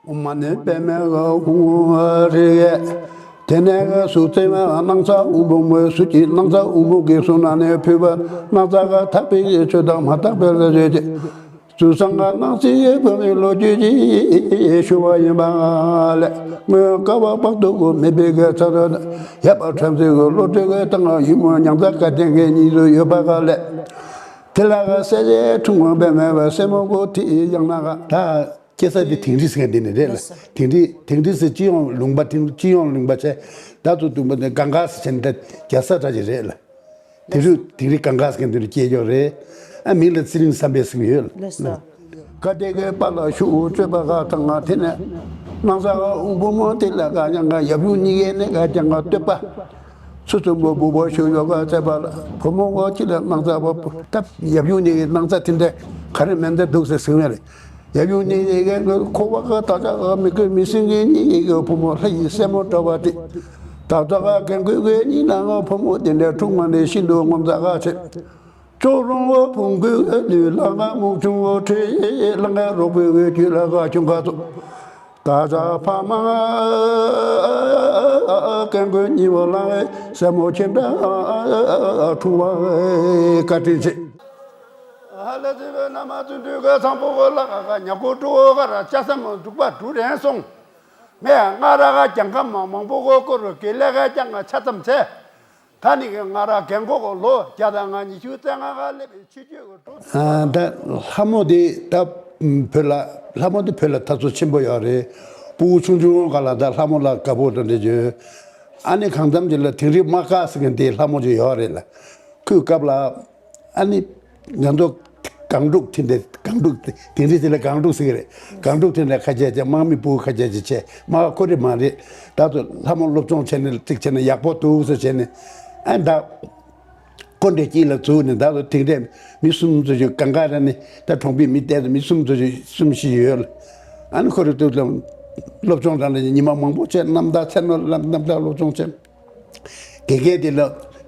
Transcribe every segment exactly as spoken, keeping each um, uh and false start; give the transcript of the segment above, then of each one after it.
ཨོཾ་མ་ཎི་པདྨེ་ཧཱུྃ་ཧྲཱིཿ། དེ་ནས་གསུར་རྩེ་བ་སྣང་གསལ་དབང་པོ་མོ་གསུར་གྱི་སྣང་གསལ་དབང་པོ་གི་གསུང་ནང་ནས་ཕུལ་བ་སྣང་གསལ་ག་ཐག་པའི་ཆོས་དང་མ་ཐག་པའི་ལ་བརྗོད་ཅིང་། གསུར་སངས་ག་སྣང་སྲིད་ཀྱི་བུ་མོའི་ལོ་རྒྱུས་ཀྱིས་ཞུ་བ་ཡིན་པ་ལས། སྔོན་བསྐལ་པ་དཔག་ཏུ་མེད་པའི་གི་ཚ་རོ་ཡབ་བྲམ་ཟེ་གི་བློ་གྲོས་ཀྱི་སྟེང་ཡུལ་མོ་མྱང་ཚ་དགའ་ལྡན་གྱི་གཉིས་སུ་ཡོད་པ་ག་ལས། དེ་ལ་ག་སྲས་ཆེན་འཁྲུངས་པའི་མེད་པ་སྲས་མོ་གོ་ཐི་ཡང་ན་ག་ད། སྐྱེ་ས་དེ་དིང་རི་ཟེར་མཁན་དེ་ནི་རེད་ལ། ལགས་སོ། དིང་རི་དིང་རི་ཟེར་སྤྱི་ཡོངས་ལུང་པ་དིང་སྤྱི་ཡོངས་ལུང་པ་བྱས། ད་དུ་དུང་པ་དེ་གངས་དཀར་ཟེར་བྱས་ནས་ད་རྒྱལ་ས་འདྲ་ཞིག་རེད་ལ། དེ་རུ་དིང་རི་གངས་དཀར་ཟེར་མཁན་དེ་རུ་སྐྱེས་ཡོད་རེད། ཨ་མིང་ལ་ཚེ་རིང་བསམ་འཕེལ་ཟེར་གྱི་ཡོད་ལ། ལགས་སོ། ག་དེ་གའི་པ་ལ་ཤུགས་སྤྱོད་པ་ག་དང་དེ་ནས་སྣང་ས་ག་དབང་པོ་མོ་དེ་ལ་ག་ཡང་ག་ཡབ་ཡུམ་གཉིས་ཀའི་ནས་ག་ཀྱང་ག་བསྟོད་པ། ཚུལ་ཚུལ་མོ་བུ་བོ་ཞུ་ཡོ་ག་བྱས་པ་ལ་བུ་མོ་ག་ཅི་ལ་སྣང་ས་བ་ད་ཡབ་ཡུམ་གཉིས་ཀའི་སྣང་ས་དེ་འདྲ་ག་རེ་མེད་འདྲ་འདུག་ཟེར་ཟེར་བ་རེད། ཡབ་ཡུམ་གཉིས་ཀྱི་འཁོར་བ་ག་དག་ཅག་མི་དགོས་མི་སྲིད་མཁན་གཉིས་ཀྱི་བུ་མོ་ལྷ་ཡི་སྲས་མོ་འདྲ་བ་དེ། དག་ཅག་རྒན་རྒོན་གྱི་གཉིས་ནང་བུ་མོ་དེ་འདྲ་འཁྲུངས་པ་ནས་ཤིན་ཏུ་ངོ་མཚར་ཆེ། ཅོག་རོང་བོ་བུང་གི་ལུས་ལ་ང་མུག་ཆུང་བོ་ཁྲི་ལ་ང་རོགས་པའི་འོད་ཀྱི་ལ་ག་ཆུང་ག་ཚོ། དག་ཅག་ཕ་མ་རྒན་རྒོན་གཉིས་བོ་ལ་སྲས་མོ་ཁྱེད་འདྲ་འཁྲུངས་པ་བཀའ་དྲིན་ཆེ། ཧ་ལས་ཟེར་བའི་ན་མ་བརྩོན་འགྲུས་ཀྱི་ཚང་པོ་གོ་ལ་ཁ་ཁ་ཉ་གོ་ཀྲུ་བོ་ཁ་ར་ལྕགས་ཟམ་འབྲུག་པ་འབྲུ་རན་སོང་། མེ་ང་ར་ཁ་ཀྱང་ཁ་མ་མང་པོ་གོ་ཀོ་རུ་གེ་ལེ་ཁ་ཀྱང་ང་ཆ་ཙམ་ཚེ། ད་ནི་གི་ང་ར་རྒན་གོ་གོ་ལོ་བརྒྱ་དང་ང་ཉི་ཤུ་རྩ་ལྔ་ཁ་སླེབས་པའི་ཆུ་རྒྱུད་ཀྱི་འགྲོ། ད་ལྷ་མོ་དེ་ད་བོད་ལ་ལྷ་མོ་དེ་བོད་ལ་དར་སོ་ཆེན་པོ་ཡོད་རེད། སྤུ་གུ་ཆུང་ཆུང་ག་ལ་ད་ལྷ་མོ་ལ་དགའ་པོ་འདྲ་འདྲ་བརྗོད། ཨ་ནི་གང་འཚམ་ཅིག་ལ་དིང་རི་དམག་སྒར་ཟེར་མཁན་དེའི་ལྷ་མོ་ཅིག་ཡོད་རེད་ལ། ཁོའི་སྐབས་ལ་ཨ་ནི་ང་ཚོ་སྒང་དྲུག་དེ་འདྲ་སྒང་དྲུག་དེ་དིང་རི་དེ་ལ་སྒང་དྲུག་ཟེར་གི་རེད། སྒང་དྲུག་དེ་འདྲ་ཁ་ཆད་ཅིག་དམག་མི་སྤུ་གུ་ཁ་ཆད་ཅིག་བྱས་དམག་སྒར་ཁོ་རེ་མ་རེད། ད་དུ་ལྷ་མོ་སློབ་སྦྱོང་བྱས་ནས་ཅིག་བྱས་ན་ཡག་པོ་འདུག་ཟེར་བྱས་ནས་ཨ་ད། ཁོ་འདྲའི་དཀྱིལ་ལ་བཙུགས་ནས་ད་དུ་དེང་དེ་མི་གསུམ་ཙམ་ཞིག་གང་ག་ར་ནི་ད་གྲོང་པའི་མི་བལྟས་ཏེ་མི་གསུམ་ཙམ་ཞིག་གསུམ་བཞི་ཡོད་ལ། ཨ་ནི་ཁོ་རེ་ཏུ་ལ་སློབ་སྦྱོང་རང་ལ་ཉི་མ་མང་པོ་བྱས། གནམ་ལྟར་ཚེ་ནོར་ལ་གནམ་ལྟར་སློབ་སྦྱོང་བྱས། དགེ་རྒན་དེ་ལ་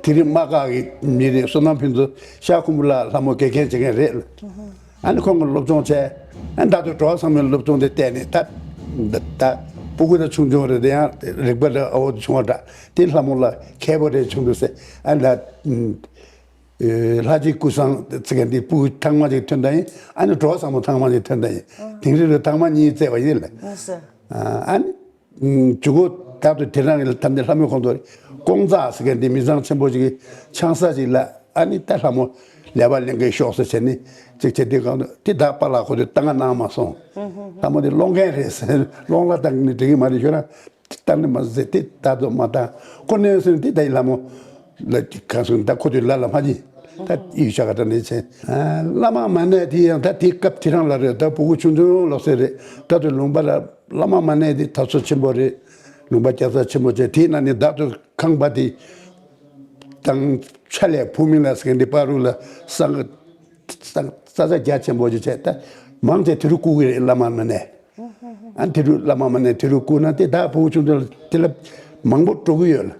དེ་རིང་དམག་སྒར་གྱི་མི་རེད། བསོད་ནམས་ཕུན་ཚོགས་ཤར་ཁུམ་བུ་ལ་ལྷ་མོ་དགེ་རྒན་བྱེད་མཁན་རེད་ལ། ཨ་ནི་ཁོང་གི་སློབ་སྦྱོང་བྱས། ཨ་ནི་ད་དུ་གྲོགས་ཚང་མའི་སློབ་སྦྱོང་དེ་བལྟས་ནས་ད་ད་སྤུ་གུ་ད་ཆུང་ཆུང་རེད། དེ་ཡང་རིག་པ་ད་ཨ་བོ་ཆུང་བ་འདྲ། དེ་ལྷ་མོ་ལ་མཁས་པོ་རེད་བྱུང་འདུག་ཟེར། ཨ་ནི་ད། ལྷ་རྗེ་ཀུན་བཟང་ཟེར་མཁན་དེ་སྤུ་གུ་ཐང་མ་ཅིག་ཐོན་ད་ཡིན། ཨ་ནི་གྲོགས་ཚང་མ་ཐང་མ་ཅིག་ཐོན་ད་ཡིན། དིང་རི་ལ་ཐང་མ་གཉིས་བཙས་པ་ཡིན་ལ། ཨ་ནི་མཇུག་གུ་ད་དུ་དེ་རང་གི་ད་འདི་ལྷ་མོའི་ཁོང་ཚོ་ཀོང་ཙག་ཟེར་མཁན་དེ་མི་ཚང་ཆེན་པོ་ཅིག་གི་ཆང་ས་ཅིག་ལ། ཨ་ནི་ད་ལྷ་མོ་ལས་པ་ལེན་གི་ཤོག་ཟེར་བྱས་ནས་ཅིག་བྱས་དུས་གང་དུ་དེ་ད་པཱ་ལགས་ཁོ་ཚོས་ད་ག་གནང་མ་སོང་། ལྷ་མོ་དེ་སློང་མཁན་རེད་ཟེར། སློང་ལ་བཏང་ནས་འགྲིག་གི་མ་རེད་ཞུ་ར། བཏང་ནས་མ་ཟེར་དེ་ད་དུ་མ་བཏང་། ཁོ་གནས་ཚུལ་དེ་ད་ཡི་ལྷ་མོ་ལ་གང་སོང་ད་ཁོ་ཚོའི་ལ་ལ་མ་ཅི་ད་ཡི་ཤ་ག་ད་ནས་བྱས། བླ་མ་མ་ཎི་དེ་ཡང་ད་དེ་སྐབས་དེ་རང་ལ་རེད། ད་སྤུ་གུ་ཆུང་ཆུང་ལོ་ཟེར་རེད། ད་དུ་ལུང་པ་ལ་བླ་མ་མ་ཎི་དེ་དར་སོ་ཆེན་པོ་རེད། ལུང་པ་རྒྱལ་ས་ཆེན་པོ་བྱས། དེའི་ནང་ནས་ད་དུ་ཁང་པ་དེ་དང་ཕྱག་ལས་ཕུག་མིན་ལ་ཟེར་མཁན་དེ་པ་རུ་ལ་སང་ས་ས་རྒྱ་ཆེན་པོ་ཅིག་བྱས། ད་མང་ཆེ་དེ་རུ་བཀུག་གི་རེད། བླ་མ་མ་ཎི། ཨ་དེ་རུ་བླ་མ་མ་ཎི་དེ་རུ་བཀུག་ན་དེ་ད་བུ་ཆུང་དུ་དེ་ལ་མང་པོ་འགྲོ་གི་ཡོད་ལ།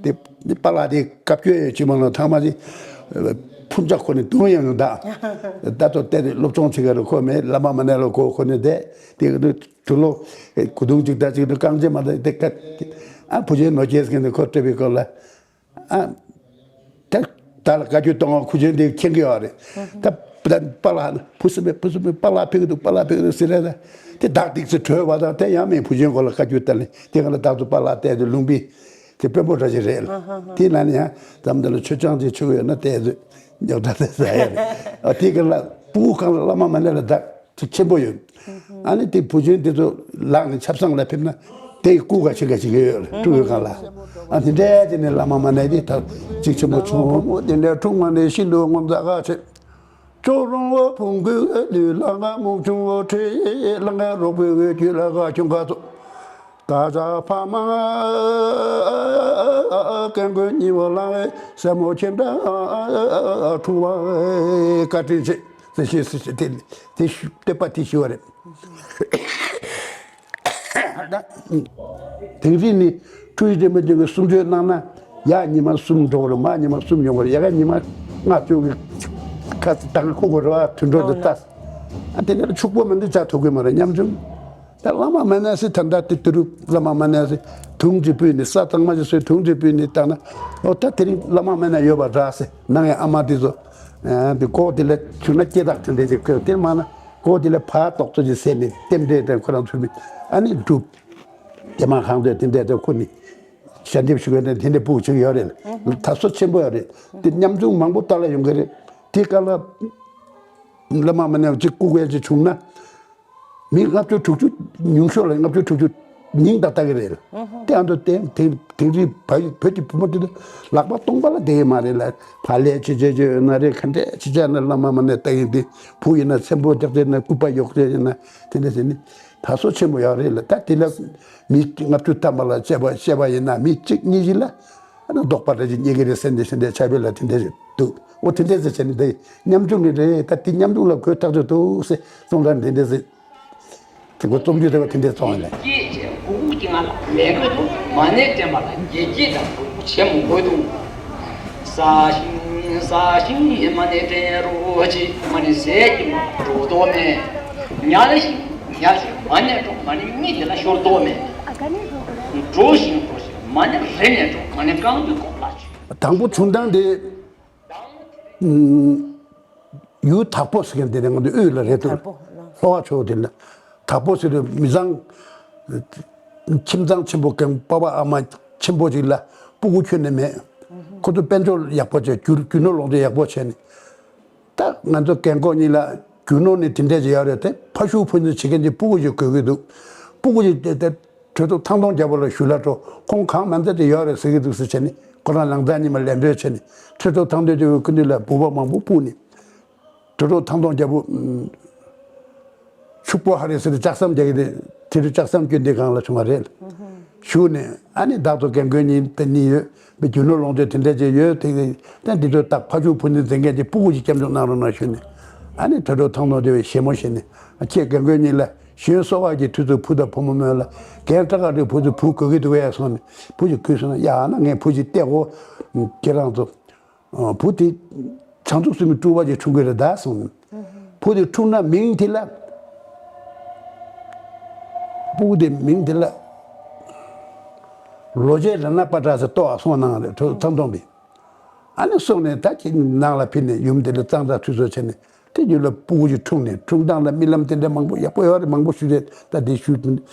དེ་དེ་པཱ་ལགས་དེ་བཀའ་བཀྱོན་ཡོད་ཅི་མ་ལ་ཐང་མ་ཅིག་ཕུམ་ཆ་ཁོ་ནི་དུང་ཡང་ཡང་ད་ད་ཚོ་བལྟས་ཏེ་སློབ་སྦྱོང་བྱེད་ག་རུ་ཁོ་མེད། བླ་མ་མ་ཎི་ལ་ཁོ་ཁོ་ནི་དེ་དེ་གི་དུ་ལོ་གུ་དུང་ཅིག་ད་ཅིག་དུ་རྐང་རྗེས་མ་ད་དེ་ཀ་ཨ་བུ་ཆེན་ནོ་རྒྱལ་སྐྱེས་ནི་ཁོ་སྤྲད་པའི་སྐོར་ལ། ཨ། ད་ད་ལ་བཀའ་བཀྱོན་གཏོང་བ་ཁུ་ཆེན་དེ་མཁྱེན་གྱི་ཡོད་རེད། ད་ད་པཱ་ལགས་བུ་སུ་མེད་བུ་སུ་མེད་པཱ་ལགས་ཕེབས་ཀྱི་འདུག་པཱ་ལགས་ཕེབས་ཀྱི་འདུག་ཟེར་རེད། ད་དེ་བདག་སྡིག་ཚེ་གྲོལ་བ་དང་དེ་ཡང་མེད། བུ་ཆེན་སྐོར་ལ་བཀའ་བཀྱོན་བཏང་ནས་དེ་ག་ལ་བདག་ཏུ་པཱ་ལགས་བལྟས་ཏེ་ལུང་པའི་དེ་དཔོན་པོ་འདྲ་ཞིག་རེད་ལ། དེ་ན་ནི་ཡང་འཛམ་བུ་གླིང་ལ་ཆོས་ཆང་ཅིག་མཆོད་ཀྱི་ཡོད་ན་བལྟས་ཏེ་རྙོག་དྲ་དེ་ཟ་ཡ་རེད། ཨ་དེ་ག་ལ་སྤུ་གུ་གང་ལ་བླ་མ་མ་ཎི་ལ་བདག་ཆེན་པོ་ཡོད། ཨ་ནི་དེ་བུ་ཆུང་དེ་ཚོ་ལག་ནས་ཆབ་གསང་ལ་ཕེབས་ན་དེ་ཡི་སྐུ་ག་ཆེ་ག་ཆེ་གི་ཡོད་ལ་སྤྲུལ་སྐུ་གང་ལ། ཨ་དེ་འདྲའི་དེ་ནས་བླ་མ་མ་ཎི་དེ་ད་གཅིག་ཆེན་པོ་བྱུང་། དེ་འདྲའི་འཁྲུངས་མ་ནས་ཤིན་ཏུ་ངོ་མཚར་ཆེ། ཅོག་རོང་བོ་བུང་གི་ལུས་ལ་ང་མུག་ཆུང་བོ་ཁྲི་ལ་ང་རོགས་པའི་འོད་ཀྱི་ལ་ག་ཆུང་ག་ཚོ། ད་ཆ་ཕ་མ་རྒན་རྒོན་གཉིས་བོ་ལ་སྲས་མོ་ཁྱེད་འདྲ་འཁྲུངས་པ་བཀའ་དྲིན་ཆེ། ཟེར་ཞེས་ཟེར་ཞེས་དེ་དེ་བསྟོད་པ་དེ་ཞུ་བ་རེད། ད་དིང་རི་ནི་ཁྲུ་ཡི་འདྲེ་མོ་ཅན་གྱི་གསུང་ཆོས་གནང་ན་ཡར་ཉི་མ་གསུམ་འགྲོ་གི་རེད། མར་ཉི་མ་གསུམ་ཡོང་གི་རེད། ཡ་ག་ཉི་མ་ལྔ་བཅུ་གི་ཁ་ཙི་དང་ཁུག་གི་རེད་བ། དུད་འགྲོ་དེ་ལྟ། ཨ་དེ་ནས་ཕྱུག་པོ་མི་འདུག་བྱ་ཐུབ་གི་མ་རེད་སྙམ་བྱུང་། ད་བླ་མ་མ་ཎི་ཟེར་ད་ལྟ་དེ་དུས་རུ་བླ་མ་མ་ཎི་ཟེར་དུང་ཅིག་ཕུལ་ནས་ས་གཙང་མ་ཞིག་བཟོས་དུང་ཅིག་ཕུལ་ནས་བཏང་ན། ཨོ་ད་དེ་རིང་བླ་མ་མ་ཎི་ཡོད་པ་རེད་ཟེར་ནང་ཡང་ཨ་མ་དེ་ཚོ་དེ་ཀོ་དེ་ལ་བྱུང་ན་སྐྱེ་ཐག་དེ་འདྲས་ཅིག་ཁོས་དེ་མ་ན་ཀོ་དེ་ལ་ཕར་ཏོག་ཙམ་ཅིག་ཟེར་ནས་རྟེན་འབྲེལ་དེ་ཁོ་རང་ཚུལ་མིན་ཨ་ནི་སྒྲུབ། དེ་མ་གང་དུ་དེ་འདྲས་དེ་ཁོ་ནི་ཞལ་འདེབས་ཞུ་བའི་དེ་འདྲས་སྤུ་གུ་ཅིག་ཡོད་རེད། དར་སོ་ཆེན་པོ་ཡོད་རེད། དེ་ཉམ་ཆུང་མང་པོ་ལྟ་ལ་ཡོང་གི་རེད། དེ་ག་ལ་བླ་མ་མ་ཎི་ཅིག་སྐུ་སྒེར་ཅིག་བྱུང་ན། མི་ལྔ་བཅུ་དྲུག་ཅུ་ཉུང་ཤོས་ལ་ལྔ་བཅུ་དྲུག་ཅུ་ཉིན་ལྟ་ལྟ་གི་རེད། དེ་ཨ་མདོ་དེང་དེང་དེང་རིང་བོད་བོད་ཀྱི་བུ་མོ་དེ་ཚོ་ལག་པ་སྟོང་པ་ལ་བསྡད་ཡོད་མ་རེད་ལ། ཕ་ལས་ཅི་བྱེད་ཅི་ཡོད་ན་རེད། ག་འདྲས་ཅི་བྱས་ན་བླ་མ་མ་ཎི་ལྟ་ཡིན་དེ། བུ་ཡིན་ན་ཚེམ་བུ་རྒྱག་རེད་ན་སྐུད་པ་གཡོག་རེད་ཡིན་ན་དེ་འདྲ་ཟེར་ནི་ད་སོ་ཆེན་པོ་ཡག་རེད་ལ། ད་དེ་ལ་མི་ལྔ་བཅུ་ཐམ་པ་ལ་བཤད་པ་བཤད་པ་ཡིན་ན་མི་གཅིག་གཉིས་ཤིག་ལ་ཨ་ནི་རྡོག་པ་འདྲ་ཅིག་རྙེད་ཀྱི་རེད་ཟེར་འདི་ཟེར་འདི་ཆ་བེད་ལ་དེ་འདྲ་ཞིག་འདུག་འོ་དེ་འདྲ་ཟེར་བྱས་ནི་འདི་ཉམ་ཆུང་གི་རེད། ད་དེ་ཉམ་ཆུང་ལ་གོད་ཐག་ཆོད་འདུག་ཟེར་གསུང་ར་འདི་འདྲ་ཟེར། དེ་ཁོ་རྩོམ་རྒྱུ་དེ་བ་དེ་འདྲས་བཙོང་ཡིན་ལ། སྐྱེས་བྱས་གུ་གུ་ཀྱི་ང་ལ་མེད་དགོས་འདུག་མ་ཎི་འདྲེན་པ་ལ་དགེ་སྐྱེས་དང་གུ་གུ་བྱེད་མི་དགོས་འདུག་ས་ཞིང་ས་ཞིང་མ་ཎི་འདྲེན་རོགས་བྱེད། མ་ཎི་ཟས་ཀྱི་མ་འགྲོ་དོགས་མེད། ཉལ་ཞིང་ཉལ་ཞིང་མ་ཎི་འགྲོ། མ་ཎི་གཉིད་དེ་ལ་ཤོར་དོགས་མེད། འགྲོ་ཞིང་འགྲོ་ཞིང་མ་ཎི་རེ་ནས་འགྲོ། མ་ཎི་རྐང་པའི་གོང་ལ་བྱོན། དང་པོ་བྱུང་སྟངས་དེ། ཡུལ་དྭགས་པོ་ཟེར་མཁན་དེ་ནས་ང་ཚོ་དབུས་ལ་རེད་འདུག་དྭགས་པོ་ལ། ལྷོ་ཁ་ཕྱོགས་དེ་ལ་དྭགས་པོ་ཟེར་དུས་མི་ཚང་། ཁྱིམ་ཚང་ཆེན་པོ་གང་པ་ཕ་ཨ་མ་ཆེན་པོ་ཅིག་ལ་སྤུ་གུ་ཁྱོན་ནས་མེད། ཁོ་ཚོ་དཔལ་འབྱོར་ཡག་པོ་བྱས་རྒྱུ་རྒྱུ་ནོར་ལོངས་སྤྱོད་ཡག་པོ་བྱས་ནས། ད་ང་ཚོ་རྒན་གོག་གཉིས་ལ་རྒྱུ་ནོར་ནི་དེ་འདྲས་ཅིག་ཡོད་རེད་དེ། ཕ་ཤུལ་ཕུ་ནུ་བྱེད་མཁན་གྱི་སྤུ་གུ་ཅིག་དགོས་ཀྱི་འདུག་སྤུ་གུ་ཅིག་དེ་དེ་གྲོས་ཚོགས་ཐང་སྟོང་རྒྱལ་པོ་ལ་ཞུ་ལ་འགྲོ། ཁོང་གང་མ་མཛད་དེ་ཡོད་རེད་ཟེར་གྱི་འདུག་ཟེར་བྱས་ནས་ཁོ་རང་ལང་ཚང་ཉི་མ་ལས་འབྲེལ་བྱས་ནས་གྲོས་ཚོགས་ཐང་སྟོང་རྒྱལ་པོའི་སྐུ་མདུན་ལ་འབུལ་བ་མང་པོ་སྤུངས་ནས། གྲོས་ཚོགས་ཐང་སྟོང་རྒྱལ་པོ་ཕྱུག་པོ་ཧ་རེ་ཟེར་ཏེ་ལྕགས་ཟམ་རྒྱག་གི་དེ། དེ་རུ་ལྕགས་ཟམ་སྐྱོན་དེ་སྒང་ལ་བྱུང་བ་རེད། བཞུགས་ནས་ཨ་ནི་བདག་ཏུ་རྒན་རྒོན་གཉིས་པ་གཉིས་ཡོད་པའི་རྒྱུ་ནོར་ལོངས་སྤྱོད་དེ་འདྲ་ཅིག་ཡོད་དེ། ད་འདི་ཚོ་བདག་ཕ་ཤུལ་ཕུ་ནུ་འཛིན་མཁན་གྱི་སྤུ་གུ་ཅིག་སྐྱབས་འཇུག་གནང་རོགས་གནང་ཞུས་ནས། ཨ་ནི་གྲོས་ཚོགས་ཐང་སྟོང་རྒྱལ་པོས་བཞད་མོ་བཞད་ནས་ཨ་ཁྱེད་རྒན་རྒོན་གཉིས་ལ་གཞོན་གསོ་བ་གི་དུས་སུ་བུ་དང་བུ་མོ་སྨོན་ལ་རྒན་སྐྲག་ག་རེ་བུ་དང་བུ་དགོས་ཀྱི་འདུག་ཡ་གསུངས་ནས་བུ་ཅིག་གུས་སོང་ན་ཡ་ན་ངས་བུ་ཅིག་སྟེར་གོ་ཁྱེད་རང་ཚོ། བུ་དེ་བྱང་ཆུབ་སེམས་དཔའི་སྤྲུལ་པ་ཅིག་འཁྲུངས་ཀྱི་རེད་ད་གསུངས། བུ་དེ་འཁྲུངས་ན་མིང་དེ་ལ། སྤུ་གུ་དེ་མིང་དེ་ལ། ལོ་ཆེན་ར་ན་པ་ཏྲ་ཟེར་གཏོགས་ཨ་གསུངས་གནང་རེད་ཐོ་ཐང་ཐོང་པས། ཨ་ནི་གསུངས་ནས་ད་ཁྱེད་ནང་ལ་ཕེབས་ནས་ཡུམ་དེ་ལ་གཙང་སྦྲ་ཁྲུས་གསོལ་བྱས་ནས་དེ་ཡུལ་ལ་སྤུ་གུ་ཅིག་འཁྲུངས་ནས་འཁྲུངས་སྟངས་ལ་རྨི་ལམ་དེ་འདྲ་མང་པོ་ཡག་པོ་ཡོད་རེད་མང་པོ་ཞུས་རེད་ད་དེ་ཞུས་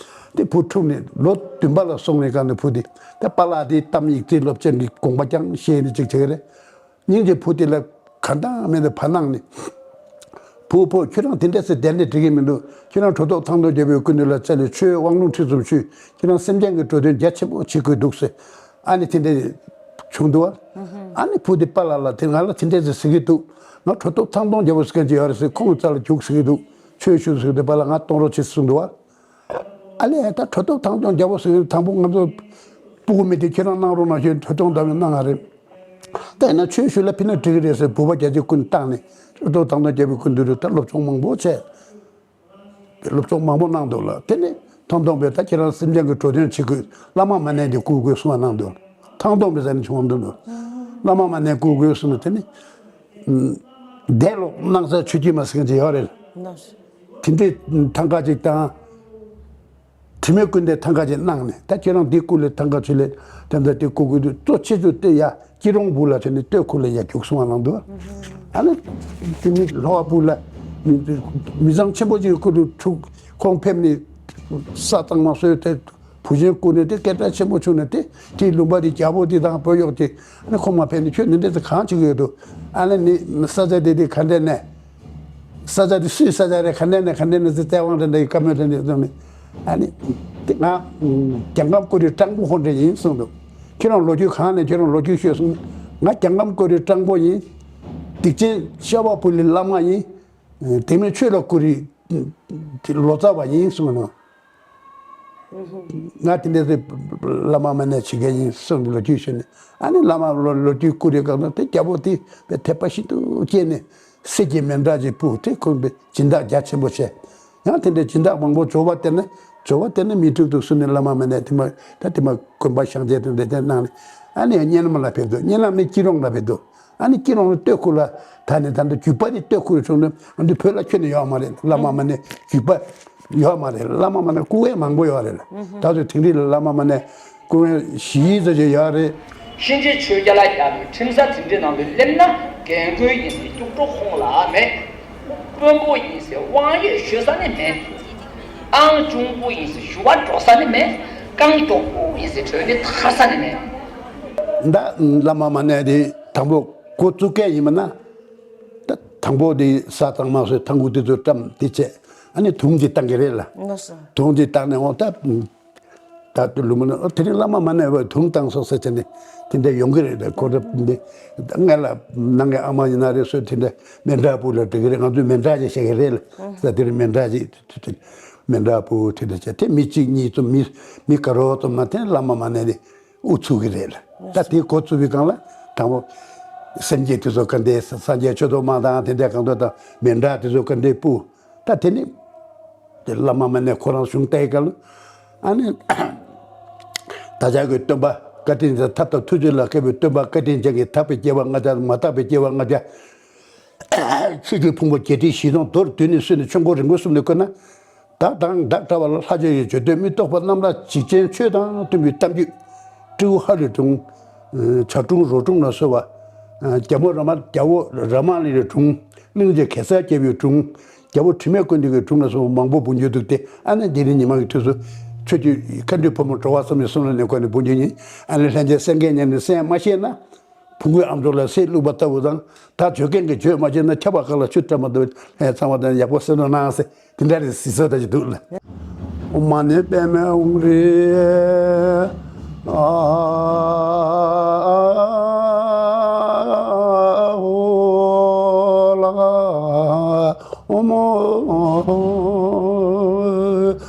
དེ་བུ་འཁྲུངས་ནས་ལོ་བདུན་པ་ལ་སོང་ནས་གང་ནས་བུ་དེ་ད་པཱ་ལགས་དེ་གཏམ་ཡིག་ཚད་སློབ་ཚན་གྱི་དགོངས་པ་ཀྱང་ཤེས་ནས་ཅིག་བྱེད་ཀྱི་རེད། སྙིང་རྗེ་བུ་དེ་ལ་གང་དང་མེད་ནས་བར་སྣང་ནས། བུ་ཕོ་ཁྱོད་རང་དེ་འདྲ་ཟེར་བསྡད་ནས་འགྲིག་གི་མི་འདུག་ཁྱོད་རང་གྲོས་ཚོགས་ཐང་སྟོང་རྒྱལ་པོའི་སྐུ་མདུན་ལ་བཅར་ནས་ཆོས་དབང་ལུང་ཁྲིད་གསུམ་ཞུས་ཁྱོད་རང་སེམས་ཅན་གྱི་འགྲོ་དོན་རྒྱ་ཆེན་པོ་བྱེད་དགོས་འདུག་ཟེར། ཨ་ནི་དེ་འདྲ་བྱུང་འདུག་བ། ཨ་ནི་བུ་དེ་པཱ་ལགས་ལ་དེ་ང་ལ་དེ་འདྲ་ཟེར་ཟེར་གི་འདུག་ང་གྲོས་ཚོགས་ཐང་སྟོང་རྒྱལ་པོ་ཟེར་མཁན་ཅིག་ཡོད་རེད་ཟེར་ཁོང་གི་རྩ་ལ་རྒྱུགས་ཟེར་གི་འདུག་ཆོས་ཞུ་ཟེར་གི་འདུག་པཱ་ལགས་ང་གཏོང་རོགས་བྱེད་གསུངས་འདུག་བ། ཨ་ལས་ད་གྲོས་ཚོགས་ཐང་སྟོང་རྒྱལ་པོ་ཟེར་དང་པོ་ང་ཚོ་སྤུ་གུ་མི་དེ་ཁྱེད་རང་གནང་རོགས་གནང་ཞེས་གྲོས་ཐོང་འདྲ་མིན་གནང་ང་རེད། ད་ཡིན་ན་ཆོས་ཞུ་ལ་ཕི་ན་འགྲིག་གི་རེད་ཟེར་བུ་པ་རྒྱ་ཆེ་ཀུན་བཏང་ནས་གྲོས་ཚོགས་ཐང་སྟོང་རྒྱལ་པོའི་སྐུ་མདུན་དུ་ད་སློབ་སྦྱོང་མང་པོ་བྱས། སློབ་སྦྱོང་མང་པོ་གནང་འདུག་ལ་དེ་ནས་ཐང་སྟོང་པས་ད་ཁྱེད་རང་སེམས་ཅན་གྱི་འགྲོ་དོན་བྱེད་དགོས་བླ་མ་མ་ཎི་དེ་བསྐུར་དགོས་གསུང་བ་གནང་འདུག་ཐང་སྟོང་པས་ཟེར་ནས་བྱུང་བ་འདུག་ལ། བླ་མ་མ་ཎི་བསྐུར་དགོས་གསུངས་ནས་དེ་ནས། འདས་ལོག་སྣང་ས་ཆོས་སྐྱིད་མ་ཟེར་མཁན་ཅིག་ཡོད་རེད། དེ་འདྲའི་ཐང་ཀ་ཅིག་དང་། དྲི་མེད་ཀུན་ལྡན་ཐང་ཀ་ཅིག་གནང་ནས་ད་ཁྱེད་རང་འདི་བསྐུར་ལས་ཐང་ཀ་ཆུ་ལས་དེ་འདྲ་དེ་བསྐུར་དགོས་དུས་གཙོ་ཆེ་ཤོས་དེ་ཡ་སྐྱིད་རོང་སྦུག་ལ་ཆེ་ནས་སྟོད་ཁུལ་ལ་ཡ་རྒྱུགས་སོང་བ་གནང་འདུག་ཨ་ནི་དེ་ནི་ལྷོ་བ་སྦུག་ལ་མི་ཚང་ཆེན་པོ་ཅིག་སྐུ་དུ་འཁྲུག་ཁོང་ཕེབས་ནས་ས་གཙང་མ་བཟོས་ཏེ། བུ་ཆེན་བསྐུར་ནས་དེ་སྐད་གྲགས་ཆེན་པོ་བྱུང་ནས་དེ་དེའི་ལུང་པ་དེ་རྒྱལ་པོ་དེ་དང་བོད་གཡོག་དེ་ཨ་ནི་ཁོང་མ་ཕེབས་ནས་ཁྱོད་འདི་འདྲ་དེ་གང་བྱེད་ཀྱི་ཡོད་དོ། ཨ་ནི་ནི་ས་ཆ་དེ་དེ་ག་འདྲ་ནས་ས་ཆ་དེ་སུའི་ས་ཆ་རེད་ག་འདྲ་ནས་ག་འདྲ་ནས་ཟེར་བཙན་དབང་རེད་འདྲ་ཡི་བཀའ་མོལ་དེ་འདྲ་བཟུང་ནས་ཨ་ནི་དེ་ང་རྒྱལ་ཁམས་བསྐོར་རི་སྤྲང་པོ་ཧོན་རེ་ཡིན་གསུངས་འདུག་ཁྱེད་རང་ལོ་རྒྱུས་གང་ནས་ཁྱེད་རང་ལོ་རྒྱུས་ཤོད་གསུངས་ང་རྒྱལ་ཁམས་བསྐོར་རི་སྤྲང་པོ་ཡིན། སྡིག་ཅན་ཤ་བ་ཕུ་ལི་བླ་མ་ཡིན། དེ་མིན་ཆོས་ལ་བསྐུར་རི་ལོ་ཙཱ་བ་ཡིན་གསུངས་ནོ། ང་དེ་འདྲ་ཟེར་བླ་མ་མ་ཎི་བྱེད་མཁན་ཡིན་གསུངས་ལོ་རྒྱུས་ཞུས་ནས་ཨ་ནི་བླ་མ་ལོ་ལོ་རྒྱུས་བསྐུར་རེ་གང་ན་དེ་རྒྱལ་པོ་དེ་དཔེ་དད་པ་ཤིན་ཏུ་སྐྱེས་ནས་གསེར་གྱི་མཎྜལ་ཅིག་ཕུལ་དེ་ཁོང་པའི་སྦྱིན་བདག་རྒྱ་ཆེན་པོ་བྱས། ཡང་དེ་འདྲའི་སྦྱིན་བདག་མང་པོ་འབྱོར་བ་སྟེར་ན་འབྱོར་བ་སྟེར་ན་མི་འགྲུབ་འདུག་གསུངས་ནས་བླ་མ་མ་ཎི་དེ་མ་ད་དེ་མ་དགོན་པ་བཞེངས་རྗེས་དེ་འདྲ་དེ་གནང་ནས་ཨ་ནི་ཡང་གཉན་ལམ་ལ་ཕེབས་འདུག་གཉན་ལམ་ནས་སྐྱིད་རོང་ལ་ཕེབས་འདུག་ཨ་ནི་སྐྱིད་རོང་ནས་སྟོད་ཁུལ་ལ་ད་ནི་ད་ལྟ་རྒྱུད་པ་དེ་སྟོད་ཁུལ་བྱུང་ནས་ཨ་འདི་བོད་ལ་ཁྱོན་ནས་ཡོད་མ་རེད། བླ་མ་མ་ཎི་རྒྱུད་པ་ ཡོད་མ་རེད། བླ་མ་མ་ཎི་སྐུ་དབོན་མང་པོ་ཡོད་རེད། ད་དུང་དེང་དུས་ལ་བླ་མ་མ་ཎི་སྐུ་དབོན་བཞི་ཙམ་ཅིག་ཡོད་རེད། གཤིན་རྗེ་ཆོས་རྒྱལ་ལ་ཡར་ཁྲིམས་ས་དེ་འདྲའི་ནང་དུ་སླེབས་ན་རྒན་རྒོན་ཡིན་ཟེར་སྐྱུག་བྲོ་ཁོང་ལ་མེད། དཔོན་པོ་ཡིན་ཟེར་དབང་ཡོད་ཞུ་ས་ནི་མེད། ཨང་གཅུང་པོ་ཡིན་ཟེར་ཞུ་བར་འགྲོ་ས་ནི་མེད། རྐང་གྲོགས་པོ་ཡིན་ཟེར་གྲོས་ནི་ཐར་ས་ནི་མེད། ད་བླ་མ་མ་ཎི་དེ་དང་པོ་འགོ་བཙུགས་མཁན་ཡིན་པ་ན། ད་དང་པོ་དེ་ས་གཙང་མ་སོགས་ཐང་གུ་དེ་ཚོ་བཀྲམ་དེ་བྱས། ཨ་ནི་དུང་དེ་བཏང་གི་རེད་ལ། ལགས་སོ། དུང་དེ་བཏང་ནས་འོང་ད། ད་དུ་ལུ་མ་ན་དེ་རིང་བླ་མ་མ་ཎི་བ་དུང་བཏང་སོང་ཟེར་བྱས་ནས་དེ་འདྲ་ཡོང་གི་རེད། ད་ཁོ་ར་འདི་སྔ་ལ་ནང་གི་ཨ་མ་ཡིན་ན་རེད། སོ་དེ་འདྲ་མཎྜལ་ཕུག་ལ་འགྲོ་གི་རེད། ང་ཚོས་མཎྜལ་ཅིག་བཞེས་ཀྱི་རེད་ལ། ས་དེ་རིང་མཎྜལ་ཅིག་མཎྜལ་ཕུག་དེ་འདྲ་བྱས་དེ་མི་གཅིག་གཉིས་ཙམ་མི་མི་དགའ་རོགས་ཙམ་ན་དེ་བླ་མ་མ་ཎི་དེ་དབུ་ཚུགས་ཀྱི་རེད་ལ། ད་དེ་འགོ་བཙུགས་པའི་སྒང་ལ་དང་པོ་སེམས་བསྐྱེད་དེ་ཚོ་ག་འདྲས། སངས་རྒྱས་ཆོས་ཚོགས་མ་དང་དེ་འདྲས་གང་ཚོ་དང་མཎྜལ་དེ་ཚོ་ག་འདྲས་ཕུལ། ད་དེ་ནི་དེ་བླ་མ་མ་ཎི་ཁོ་རང་གཞུང་བལྟས་སྐབས་ལ། ཨ་ནི་བདག་ཅག་གི་སྟོན་པ་བཀའ་དྲིན་ཅན་ཐབས་དང་ཐུགས་རྗེ་ལ་མཁས་པའི་སྟོན་པ་བཀའ་དྲིན་ཅན་གྱིས་དག་པའི་སྐྱེ་བ་ལྔ་བརྒྱ་དང་མ་དག་པའི་སྐྱེ་བ་ལྔ་བརྒྱ། ཆོས་ཀྱི་ཕུང་པོ་བརྒྱད་ཁྲི་བཞི་སྟོང་མདོར་བསྡུས་ནས་གསོལ་ནས་ཆོས་འཁོར་རིམ་པ་གསུམ་ལས་བཀོད་ན། བདག་དང་བདག་འདྲ་བ་ལ་ལྷ་ཆོས་ཡི་བརྗོད་དོན་མི་རྟོག་པ་རྣམས་ལ་འཇིགས་ཆེན་ཆོས་དང་མཐུན་པའི་གཏམ་རྒྱུད། སྤྲེའུ་ཧ་ལའི་སྒྲུང་། བྱ་སྒྲུང་རོ་སྒྲུང་ལ་སོགས་པ། རྒྱ་མོ་ར་མ་རྒྱལ་པོ་རཱ་མ་ཎའི་སྒྲུང་། གླིང་རྗེ་གེ་སར་རྒྱལ་པོའི་སྒྲུང་། རྒྱལ་པོ་དྲི་མེད་ཀུན་ལྡན་གྱི་སྒྲུང་ལ་སོགས་པ་མང་པོ་འབུལ་རྒྱུ་འདུག་སྟེ། ཨ་ནི་འདི་ནི་ཉི་མ་གི་དུས་སུ་ཆོས་ཀྱི་མཁའ་འགྲོའི་ཕོ་མོ་འགྲོ་བ་གསུམ་ནི་གསུམ་ལ་ནི་གོ་ནི་འབུལ་རྒྱུ་ཡིན། ཨ་ནི་ལྷན་རྒྱས་གསན་མཁན་ཉན་ནི་གསན་མ་ཤེས་ན། བུང་བུའི་ཨམ་ཅོག་ལ་གསེར་བླུགས་པ་ལྟ་བུ་དང་། ད་བརྗོད་མཁན་གྱིས་བརྗོད་མ་ཤེས་ན་ཆབ་བ་གང་ལ་ཆུ་བཀྲམ་མ་འདུག་ལྷན་ཚང་མ་དང་ཡག་པོ་གསན་རོགས་གནང་ཟེར་དེ་འདྲ་རེད། ཟི་སོ་ད་ཅི་འདུག་ལ། ཨོཾ་མ་ཎི་པདྨེ་ཧཱུྃ་རེ། ཨ་ཧོ་ལ། ཨོཾ་མ་ཎི་པདྨེ་ཧཱུྃ་རེ།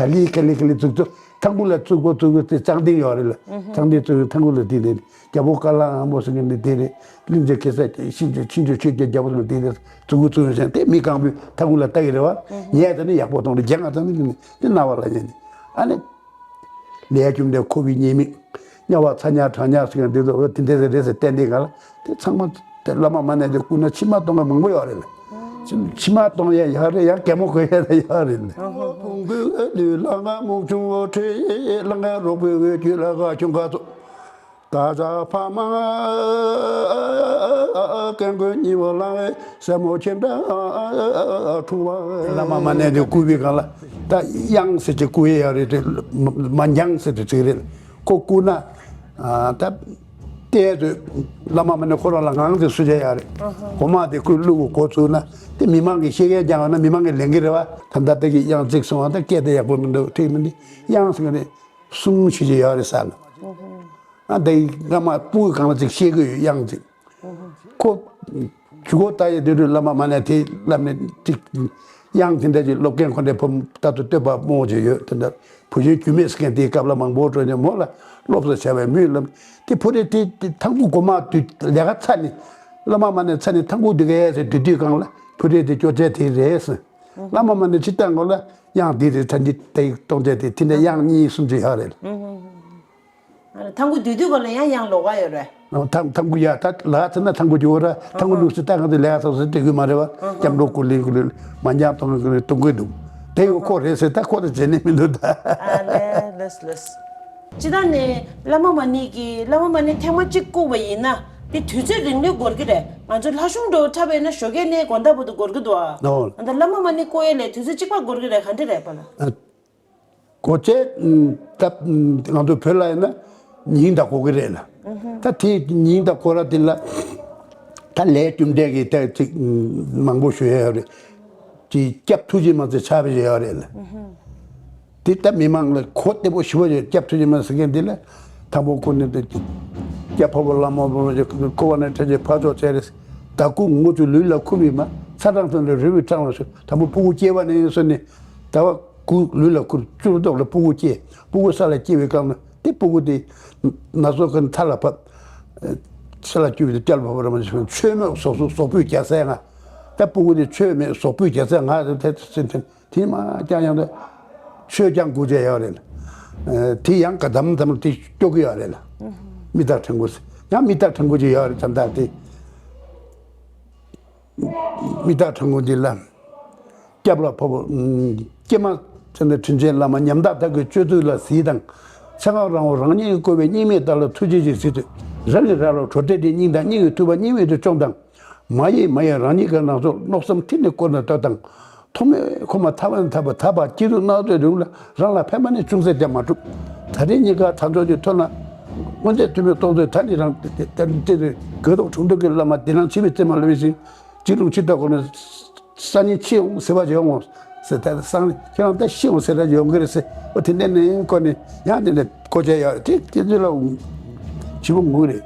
ག་ལེ་ག་ལེ་ག་ལེ་བཙུགས་བཙུགས། ཐང་གུ་ལ་བཙུགས་པ་བཙུགས་པ་དེ་ཙང་ཏིང་ཡོད་རེད་ལ། ཨུ་ཧུ། ཙང་ཏིང་བཙུགས་ཐང་གུ་ལ་དེ་རེད། རྒྱལ་པོ་ཀ་ལ་དབང་པོ་ཟེར་མཁན་དེ་དེ་རེད། གླིང་རྗེ་གེ་སར་ཤིན་ཏུ་ཤིན་ཏུ་ཆོས་རྒྱལ་རྒྱལ་པོ་ཟེར་མཁན་དེ་རེད། བཙུགས་པ་བཙུགས་པ་ཟེར་དེ་མི་རྐང་པའི་ཐང་གུ་ལ་ལྟ་གི་རེད་བ། ཨུ་ཧུ། ཉལ་དེ་ནི་ཡག་པོ་གཏོང་རེད། རྒྱ་ང་ཙང་ནི་དེ་རྣ་བ་ལ་ཉན་ནི། ཨ་ནི་ལས་རྒྱུ་འབྲས་འཁོར་བའི་ཉེས་དམིགས། དམྱལ་བ་ཚ་དམྱལ་གྲང་དམྱལ་ཟེར་མཁན་དེ་ཚོ་དེ་འདྲ་རེད་ཟེར་བསྟན་དེ་ག་ལ། དེ་ཚང་མ་དེ་བླ་མ་མ་ཎི་དེ་བསྐུར་ན་མཆིལ་མ་གཏོང་མཁན་མང་པོ་ཡོད་རེད་ལ། མཆིལ་མ་གཏོང་ཡས་ཡོད་རེད། ཡང་གད་མོ་གོན་ཡས་ཡོད་རེད་ལ། བོང་བུའི་ལུས་ལ་ང་མུག་ཆུང་བོ་ཁྲིད་ལ་ང་རོག་པོའི་འོད་ཀྱི་ལ་ཁ་ཆུང་ཁ་ཚོ། ད་ཆ་ཕ་མ་སྐད་མགོན་གཉིས་པོ་ལ་ངའི་སྲས་མོ་ཁྱེད་འདྲ་འཁྲུངས་པ། བླ་མ་མ་ཎི་དེ་བསྐུར་བའི་སྒང་ལ་ད་དབྱངས་ཟེར་གྱི་བསྐུར་ཡས་ཡོད་རེད་དེ། མ་མ་འགྱངས་ཟེར་དེ་ཚིག་རེད། ཁོ་བསྐུར་ན། ཨ་ད་ལྟའི་དུས་བླ་མ་མ་ཎི་ཁོ་རང་ལ་ངང་དེ་སུ་བྱས་ཡ་རེད། ཨ་ཧ། གོ་མ་དེ་ཁོས་བླུགས་འགོ་ཚུགས་ན་དེ་མི་མང་གིས་ཤེས་མཁན་རྐྱང་ཡོད་ན་མི་མང་གིས་ལེན་གི་རེད་བ། ད་ལྟ་དེ་གི་དབྱངས་བརྩིགས་སོང་བ་ད་སྐད་དེ་ཡག་པོ་མི་འདུག་ཐིག་མི་འདི་དབྱངས་ཟེར་གི་རེད། གསུང་བྱེད་ཀྱི་ཡོད་རེད་ཟེར་ལ། ཨ་ཧ། ཨ་དེ་སྔ་མ་སྤུ་གུ་སྒང་ལ་ཅིག་ཤེས་གི་ཡོད་དབྱངས་ཅིག་ཁོ་ཇུས་འགོད་ལྟ་ཡི་དུས་དུས་བླ་མ་མ་ཎི་དེ་བསླབ་ནས་ཅིག་དབྱངས་དེ་འདྲ་ཅིག་སློབ་མཁན་ཁོ་འདྲའི་བུ་ལྟར་དུ་བསྟོད་པ་སྨོ་ཅིག་ཡོད། དེ་འདྲ་བུ་གཞོན་རྒྱུད་སྨད་ཟེར་མཁན་དེའི་སྐབས་ལ་མང་པོ་འགྲོ་ནས་མོ་ལ་སློབ་གསོ་བྱ་བའི་མུས་ལ་དེ་བུ་རེ་དེ་དེ་ཐང་གུ་གོ་མ་དུས་ལས་ཀ་ཚར་ནས་བླ་མ་མ་ཎི་ཚར་ནས་ཐང་གུ་དུས་ཀའི་ཟེར་དུས་དུས་སྒང་ལ་བུ་རེ་དེ་སྐྱོ་ཆས་དེ་རེད་ཟེར། བླ་མ་མ་ཎི་ཅི་ལྟ་དགོས་ལ་དབྱངས་དེ་རེད། ཚར་གྱི་དེ་གཏོང་ཆས་དེ་དེ་འདྲ་དབྱངས་གཉིས་གསུམ་ཅིག་ཡོད་རེད། ཐང་གུ་དུས་དུས་ག་ལ་ཡང་ཡང་ལོག་ག་ཡོད་རེད། ཐང་ཐང་གུ་ཡ་ད་ལ་ཚེ་ན་ཐང་གུ་ཅིག་ཡོད་ར། ཐང་གུ་ལུགས་སུ་ད་གང་དུ་ལས་ཀ་ཚོགས་སུ་སྤྲད་གི་མ་རེད་བ། སྐྱབས་འགྲོ་སྐུ་ལེན་གི་ལུགས་མ་འཇམ་གཏོང་གི་ལུགས་གཏོང་གི་འདུག་དེ་ཡོད་ཁོ་རེད་ཟེར་ད་ཁོ་ད་བྱེད་ནི་མི་འདུག་ད། ཨ་ལེ་ལེས་ལེས། ཅི་ད་ནི་བླ་མ་མ་ཎི་གི་བླ་མ་མ་ཎི་ཐེངས་མ་གཅིག་བསྐུར་བ་ཡིན་ན་དེ་དུས་ཚོད་རིང་ལོས་འགོར་གི་རེད། ང་ཚོ་ལྷ་གཞུང་འགྲོ་འཁྲབ་པ་ཡིན་ན་ཞོགས་ཀས་ནས་དགོང་དག་བར་དུ་འགོར་གི་འདུག་ཨ། ཨོ། ཨ་ད་བླ་མ་མ་ཎི་བསྐུར་ཡས་ལས་དུས་ཚོད་གཅིག་པ་འགོར་གི་རེད། ག་འདྲ་རེད་པ་ལ། ཨ། གོ་ཆས་ད་ང་ཚོ་བོད་ལ་ཡིན་ན་ཉིན་དང་གོ་གི་རེད་ལ། ད་དེ་ཉིན་དང་གོ་ར་དེ་ལ་ད་ལས་རྒྱུ་འབྲས་ཀྱི་ད་ཅིག་མང་པོ་ཞུ་ཡ་ཡོད་རེད། ཅིག་སྐྱབས་ཐུགས་རྗེ་མ་ཚེ་ཆགས་པའི་ཡོད་རེད་ལ། དེ་ལྟ་མི་མང་ལ་གོ་བདེ་པོ་ཞུ་བ་ཡོད། སྐྱབས་ཐུགས་རྗེ་མ་ཟེར་མཁན་དེ་ལ་དང་པོ་ཁོ་ནི་དེ་སྐྱབས་འཕགས་པ་བླ་མ་འཁོར་བ་ནས་ཐར་ཅིང་ཕར་ཕྱོགས་བྱས་རེད། ད་སྐུ་ངོ་ཚུ་ལུས་ལ་ཁུ་བའི་མ་ཚ་གྲང་ཚོ་ལ་རུལ་བའི་གྲང་ལ་སོགས་དང་པོ་སྤུ་གུ་སྐྱེ་བ་ནས་སོ་ནི་ད་བ། སྐུ་ལུས་ལ་ཁུར་བཅུ་རུ་ཐོག་ལ་སྤུ་གུ་སྐྱེས། སྤུ་གུ་ས་ལ་སྐྱེས་པའི་སྐབས་ན་དེ་སྤུ་གུ་དེ་ན་ཚོད་ཀྱི་མཐའ་ལ་བབས། ས་ལ་སྐྱེས་པའི་དེ་སྐྱབས་ལ་བབས་པ་རེད་མ་གཏོགས་མཆོད་མེ་ཟོག་ཟོག་ཟོག་པོས་རྒྱག་ས་ང་། ད་སྤུ་གུ་དེ་མཆོད་མེ་ཟོག་པོས་རྒྱག་ས་ང་དེ་དེ་དེ་དེ་དེ་མ་ཀྱང་ཡང་དུ་ཆོས་ཀྱང་དགོས་ཀྱི་ཡོད་རེད། དེ་ཡང་ག་དམ་དམ་དེ་སྐྱོ་གི་ཡོད་རེད། མི་རྟག་ཕྲན་བུ་ཡང་མི་རྟག་ཕྲན་བུ་ཅིག་ཡོད་རེད། ད་ལྟ་དེ་མི་རྟག་ཕྲན་བུ་འདི་ལ་སྐྱབས་ལ་བབས། ཀྱེ་མ་ཚེ་འདི་དྲིན་ཅན་བླ་མ་ཉམ་ཐག་བདག་གི་སྤྱོད་ཚུལ་ལ་གཟིགས་དང་། ཚེ་སྔ་རང་འོ་རང་ཉིད་ཀྱིས་བསྐོར་བའི་སྙིགས་མའི་བདག་ལ་ཐུགས་རྗེ་ཆེ་གཟིགས་ཏེ། རང་གི་ར་ལོ་གྲོ་སྟེ་དེ་སྙིང་དང་སྙིང་གི་ཐུབ་པ་སྙིང་དབུས་དུ་སྐྱོང་དང་། མ་ཡེངས་མ་ཡེངས་རང་ཉིད་ཀྱི་ནང་ཚུར་མནོ་བསམ་མཐིལ་ནས་བསྐོར་ནས་ལྟོས་དང་། ཐོག་མའི་ཁོ་མ་ཐར་པ་ནས་ཐར་པ་ཐར་པ་སྐྱེ་རུ་སྣང་ཚོད་རིང་ལ་རང་ལ་ཕན་པ་ནི་ཅུང་ཟད་ཀྱང་མ་གྲུབ། ད་རེས་གཉིས་ཀ་དལ་འབྱོར་གྱི་ཐོབ་ན་དངོས་འཛིན་ཐུན་མིན་རྟོགས་ཚོད་ད་ནི་རང་དེ་དེ་དེ་དེ་དགོས་དོགས་དྲུང་འདུག་གི་བླ་མ་དེ་རང་འཆི་བའི་རྩེ་མ་ལུས་ཤིང་། སྤྱི་ལུང་ཕྱི་ལྟ་གོ་ནས་སང་ཉིན་འཆི་ཡོང་ཟེར་བ་ཡོང་ངོ་ཟེར། ད་སང་ཁྱེད་རང་ད་ཤི་ཡོང་ཟེར་ར་ཡོང་གི་རེད་ཟེར། ཨོ་དེ་འདྲ་ནས་ཁོ་ནི་ཡང་དེ་འདྲ་གོ་ཆ་ཡོད་རེད། དེ་དེ་ཚོ་ལ་བྱིས་པ་ངུ་རེད།